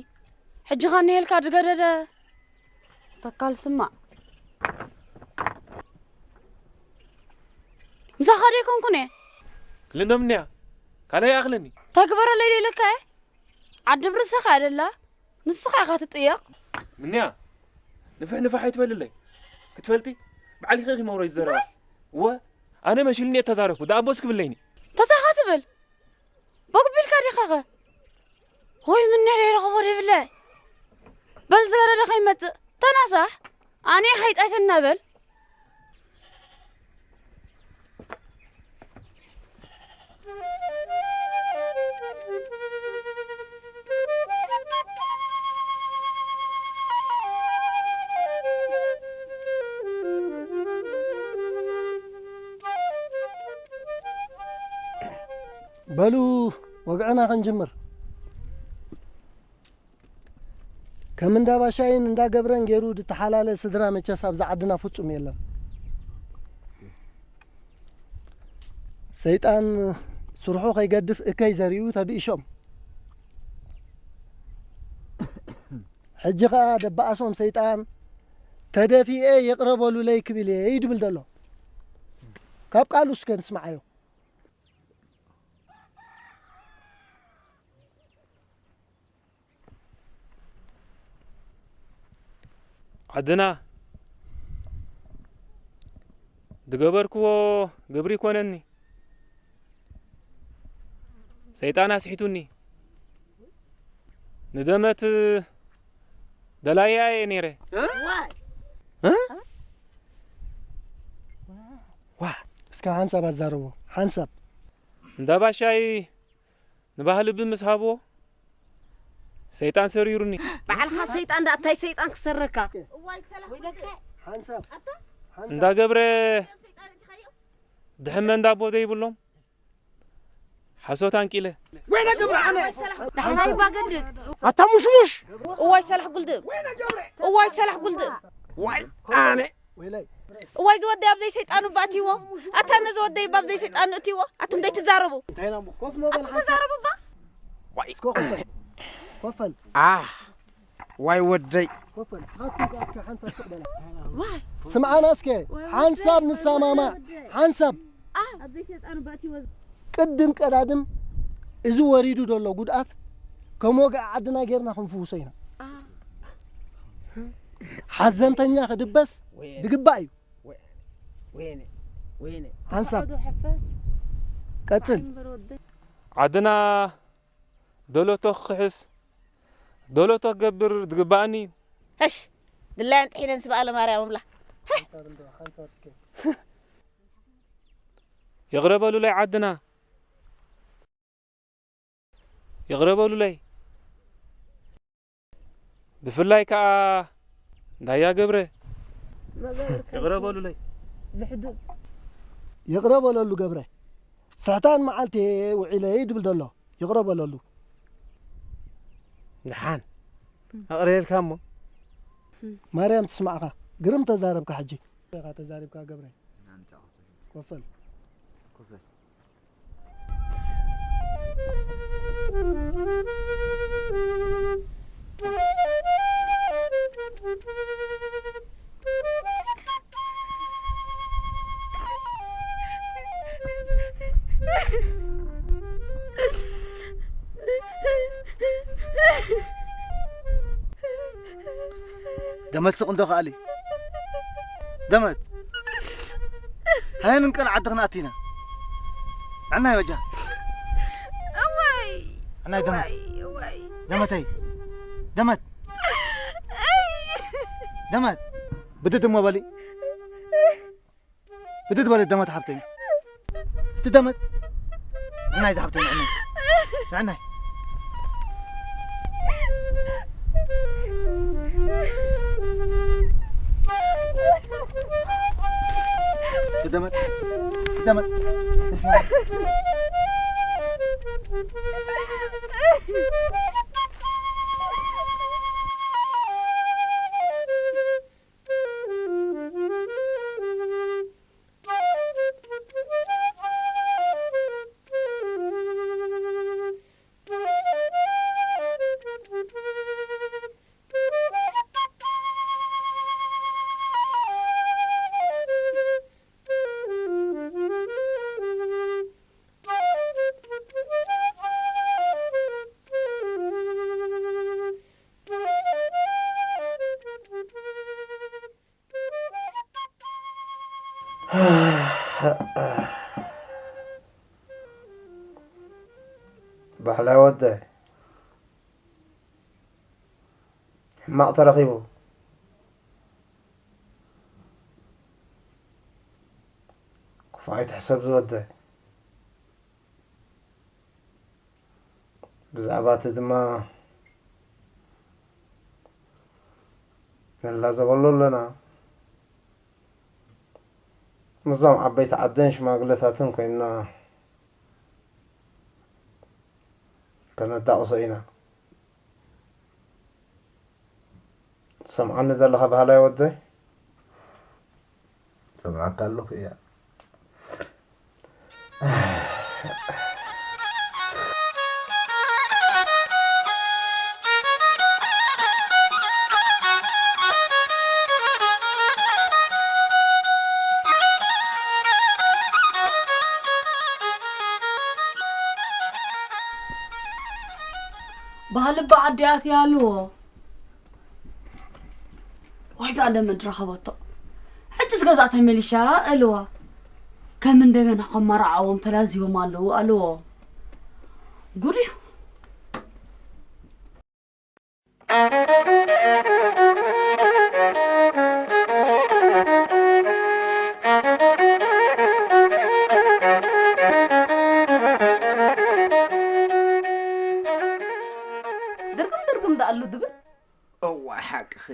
ሕጂ ኸኒ ሄልካ ድገደደ። ተካል ስማዕ። ምሳኻ ደይኮንኩን እየ። ክልንዶ ምንያ? ካልኣይ ይኣኽለኒ። ተግበረለይ ደይለካ እየ። ዓዲ ብርሰኻ እያ ደላ። ንስኻ ኢኻ ትጥየቕ። ምንያ? ንፍሕ ንፍሕ ኣይትበልለይ። ክትፈልጢ? ባዕልኺ ኢኺ መውረጅ ዘረባ። እንታይ? እወ፣ ኣነ መሲሉኒ እየ እተዛረብኩ። ደኣ ቦስ ክብለይኒ። ተታይ ኢኻ ትብል? ቦግ ቢልካ ዲኻኸ? ወይ ምንያ ደይረኽቦ ደይብለ። በል ዝገደደ ከይመጽእ። ተናሳሕ። ኣነ ሓይጣይተና በል። በሉ ወግዕና ክንጅምር። ከም እንዳ ባሻይን እንዳ ገብረን ገይሩ ዝተሓላለ ስድራ መቸስ ኣብዛ ዓድና ፍጹም የለን። ሰይጣን ስርሑ ከይገድፍ እከይ ዘሪኡ ተብኢሾም። ሕጂ ኸኣ ደባኣሶም ሰይጣን ተደፊኤ ይቕረ በሉለይ ክብል እየ እዩ ድብል ዘሎ። ካብ ቃሉ እስከ ንስምዓዮ። ዓድና ዝገበርክዎ ግብሪ ይኮነኒ። ሰይጣን ኣስሒቱኒ። ንደመት ደላያ እየ ነይረ። እ? እ? ዋ፣ እስከ ሓንሳብ ኣዛርቦ፣ ሓንሳብ። እንዳ ባሻይ ንባህሊ ብምስ ሃብዎ፣ ሰይጣን ሰሪሩኒ። ባዕልኻ ሰይጣን ደኣ፣ እንታይ ሰይጣን ክሰርካ? ሓንሳብ፣ ሓንሳብ። እንዳ ገብረ ድሕመ እንዳ ኣቦ ዘይብሎም፣ ሓሶት ኣንቂለ። ወይነ ገብረ ኣነ። ዳሕራይ ባገድድ። ኣታ ሙሽሙሽ። እዋይ ሰላሕ ጉልድብ። እዋይ ሰላሕ ጉልድብ። ዋይ ኣነ። እዋይ ዝወደይ ኣብ ዘይሰይጣኑ ባእትይዎ። ኣታ ነዚ ወደይ ባብ ዘይሰይጣኑ እትይዎ። ኣቱም ደይ ትዛረቡ። እንታይ ኢና እሞ? ኮፍ ንበል ኣቱም ሓንሳብ። ተዛረቡ ባ። ዋይ። እስኮ ኮፍ በል። ኮፍ በል። ኣህ። ዋይ ወደይ። ኮፍ በል። እስኻ እስከ ሓንሳብ ስቕ በል። ዋይ። ስምዓና እስከ። ዋይ ሓንሳብ ወደይ። ንሰማማዕ። ወደይ። ሓንሳብ። ኣህ። ኣብ ዘይሰይጣኑ ባእትይዎ። ቅድም ቀዳድም እዚ ወሪዱ ዘሎ ጉድኣት ከም ወግዒ ዓድና ጌርና ክንፍውሶ ኢና። ኣህ። ሓዘንተኛ ክድበስ ወይኔ። ድግባእ እዩ። ወይኔ፣ ወይኔ። ሓንሳብ። ተዋሕዶ ሕፈስ። ቀጽል። እምበር ወደይ። ዓድና ደለቶ ክሕስ፣ ደለቶ ክገብር ዝግባኣኒ እዩ። እሽ፣ ድላየን ጥሒነን ስብኣለ ማርያም እብላ። ሓንሳብ እንዶ፣ ሓንሳብ እስከ። ይቕረ በሉለይ ዓድና። ይቕረ በሉለይ። ብፍላይ ከኣ እንዳያ ገብረ። ይቕረ በሉለይ። ልሕዱም። ይቕረ በለሉ ገብረ። ስሕታን መዓልቲ ውዒለ እዩ ድብል ዘሎ። ይቕረ በለሉ። ደሓን። ይቕረ ኢልካ እሞ። ማርያም ትስማዕካ። ግርም ተዛረብካ ሕጂ። ኢኻ ተዛሪብካ ገብረ። ኮፈል። ደመት ስቕ እንዶ ከኣሊ። ደመት። ሃየ ንንቀል ዓዲ ክንኣቱ ኢና። ዕናይ ወጃ። እዋይ። ዕናይ ደመት። እዋይ፣ እዋይ። ደመተይ። ደመት። ደመት፣ ብድድ እሞ በሊ። ብድድ በሊ ደመት ሓብተይ። እቲ ደመት። ንዓይ ዝሓብተይ ንዕናይ። ንዕናይ። እቲ ደመት። እቲ ደመት። ባሕላይ ወደይ፣ ሕማቕ ተረኺቡ። ክፉእ ኣይትሕሰብ ዝወደይ። ብዛዕባ እቲ ድማ ንላዘበሉ ኣለና። ምስዞም ዓበይቲ ዓድን ሽማግለታትን ኮይንና ከነዳቕሶ ኢና። ትሰምዓኒ ዘለኻ ባህላይ ወደይ? ሰምዓካ ኣለኹ እያ። ባህሊ ብዓዲ ኣትያ ኣልዎ። ወይ ዝኣለ ምድሪ ረኸበቶ። ሕጅስ ገዛ ተመሊሻ እልዋ። ከም እንደገና ከመርዓዎም ተላዚቦም ኣለዉ ኣልዎ። ጉድ እዩ። ድርግም ድርግም ደኣሉ ድብል። እዋ ሓቅኺ።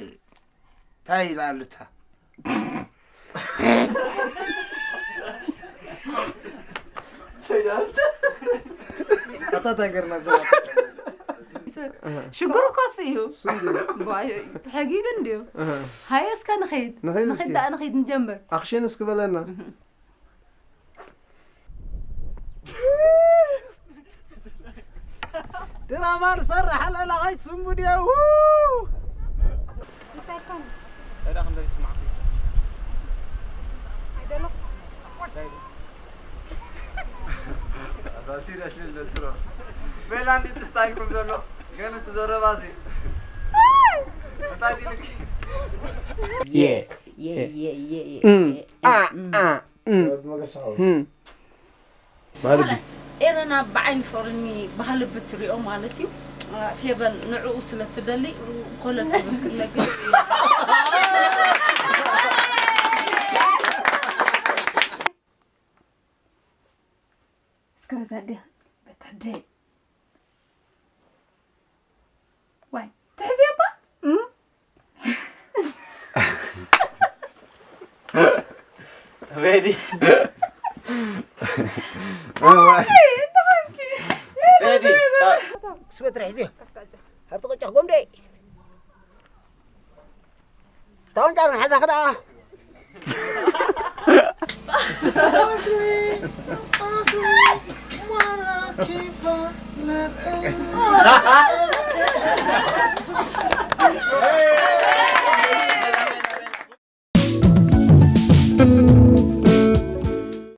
እንታይ ኢላ ኣሉታ? ኣታ እንታይ ገርና ገርና? ሽግሩ እኮ እሱ እዩ። ስንዲ? ጓይ፣ ሕጊ ግን ድዩ? እህ። ሃየ እስከ ንኸይድ። ንኸይድ እስኪ። ንኸይድ ደኣ ንኸይድ ንጀምር። ኣኽሽን እስኪ በለና። ድራማ ንሰርሕ ኣለና፣ ከይትስንቡ ድየው? እንታይ ኮን? እዳ ክንደይ ይስማዕኩ? ኣይደለኹ። እንታይ? ኣታ ሲሪየስሊ እንደ ስሮ። ቤላ እንዴት ስታይል ኩም ዘሎ? ግን እቲ ዘረባ ሲ። እንታይ ትልኪ? የ። የ፣ የ፣ የ፣ የ፣ እም። የ፣ አ፣ እም። አ፣ እም። ወድ መገሻ። እም። ባህልቢ። ኤረና ብዓይኒ ፍቕሪ ባህልቢ ትሪኦ ማለት እዩ። ፌቨን ንዕኡ ስለ ትደሊ ኮለል ትብል ክትነግር። እስከ በታ ኣደ፣ በታ ኣደ። ዋይ፣ ትሕዝዮ እባ? እም? ሬዲ። ሬዲ። ስበት ርሕዝዮ። ሃብቲ ቅጫ ክጎምደ። ታውን ጫርን ሓዛ ክዳ።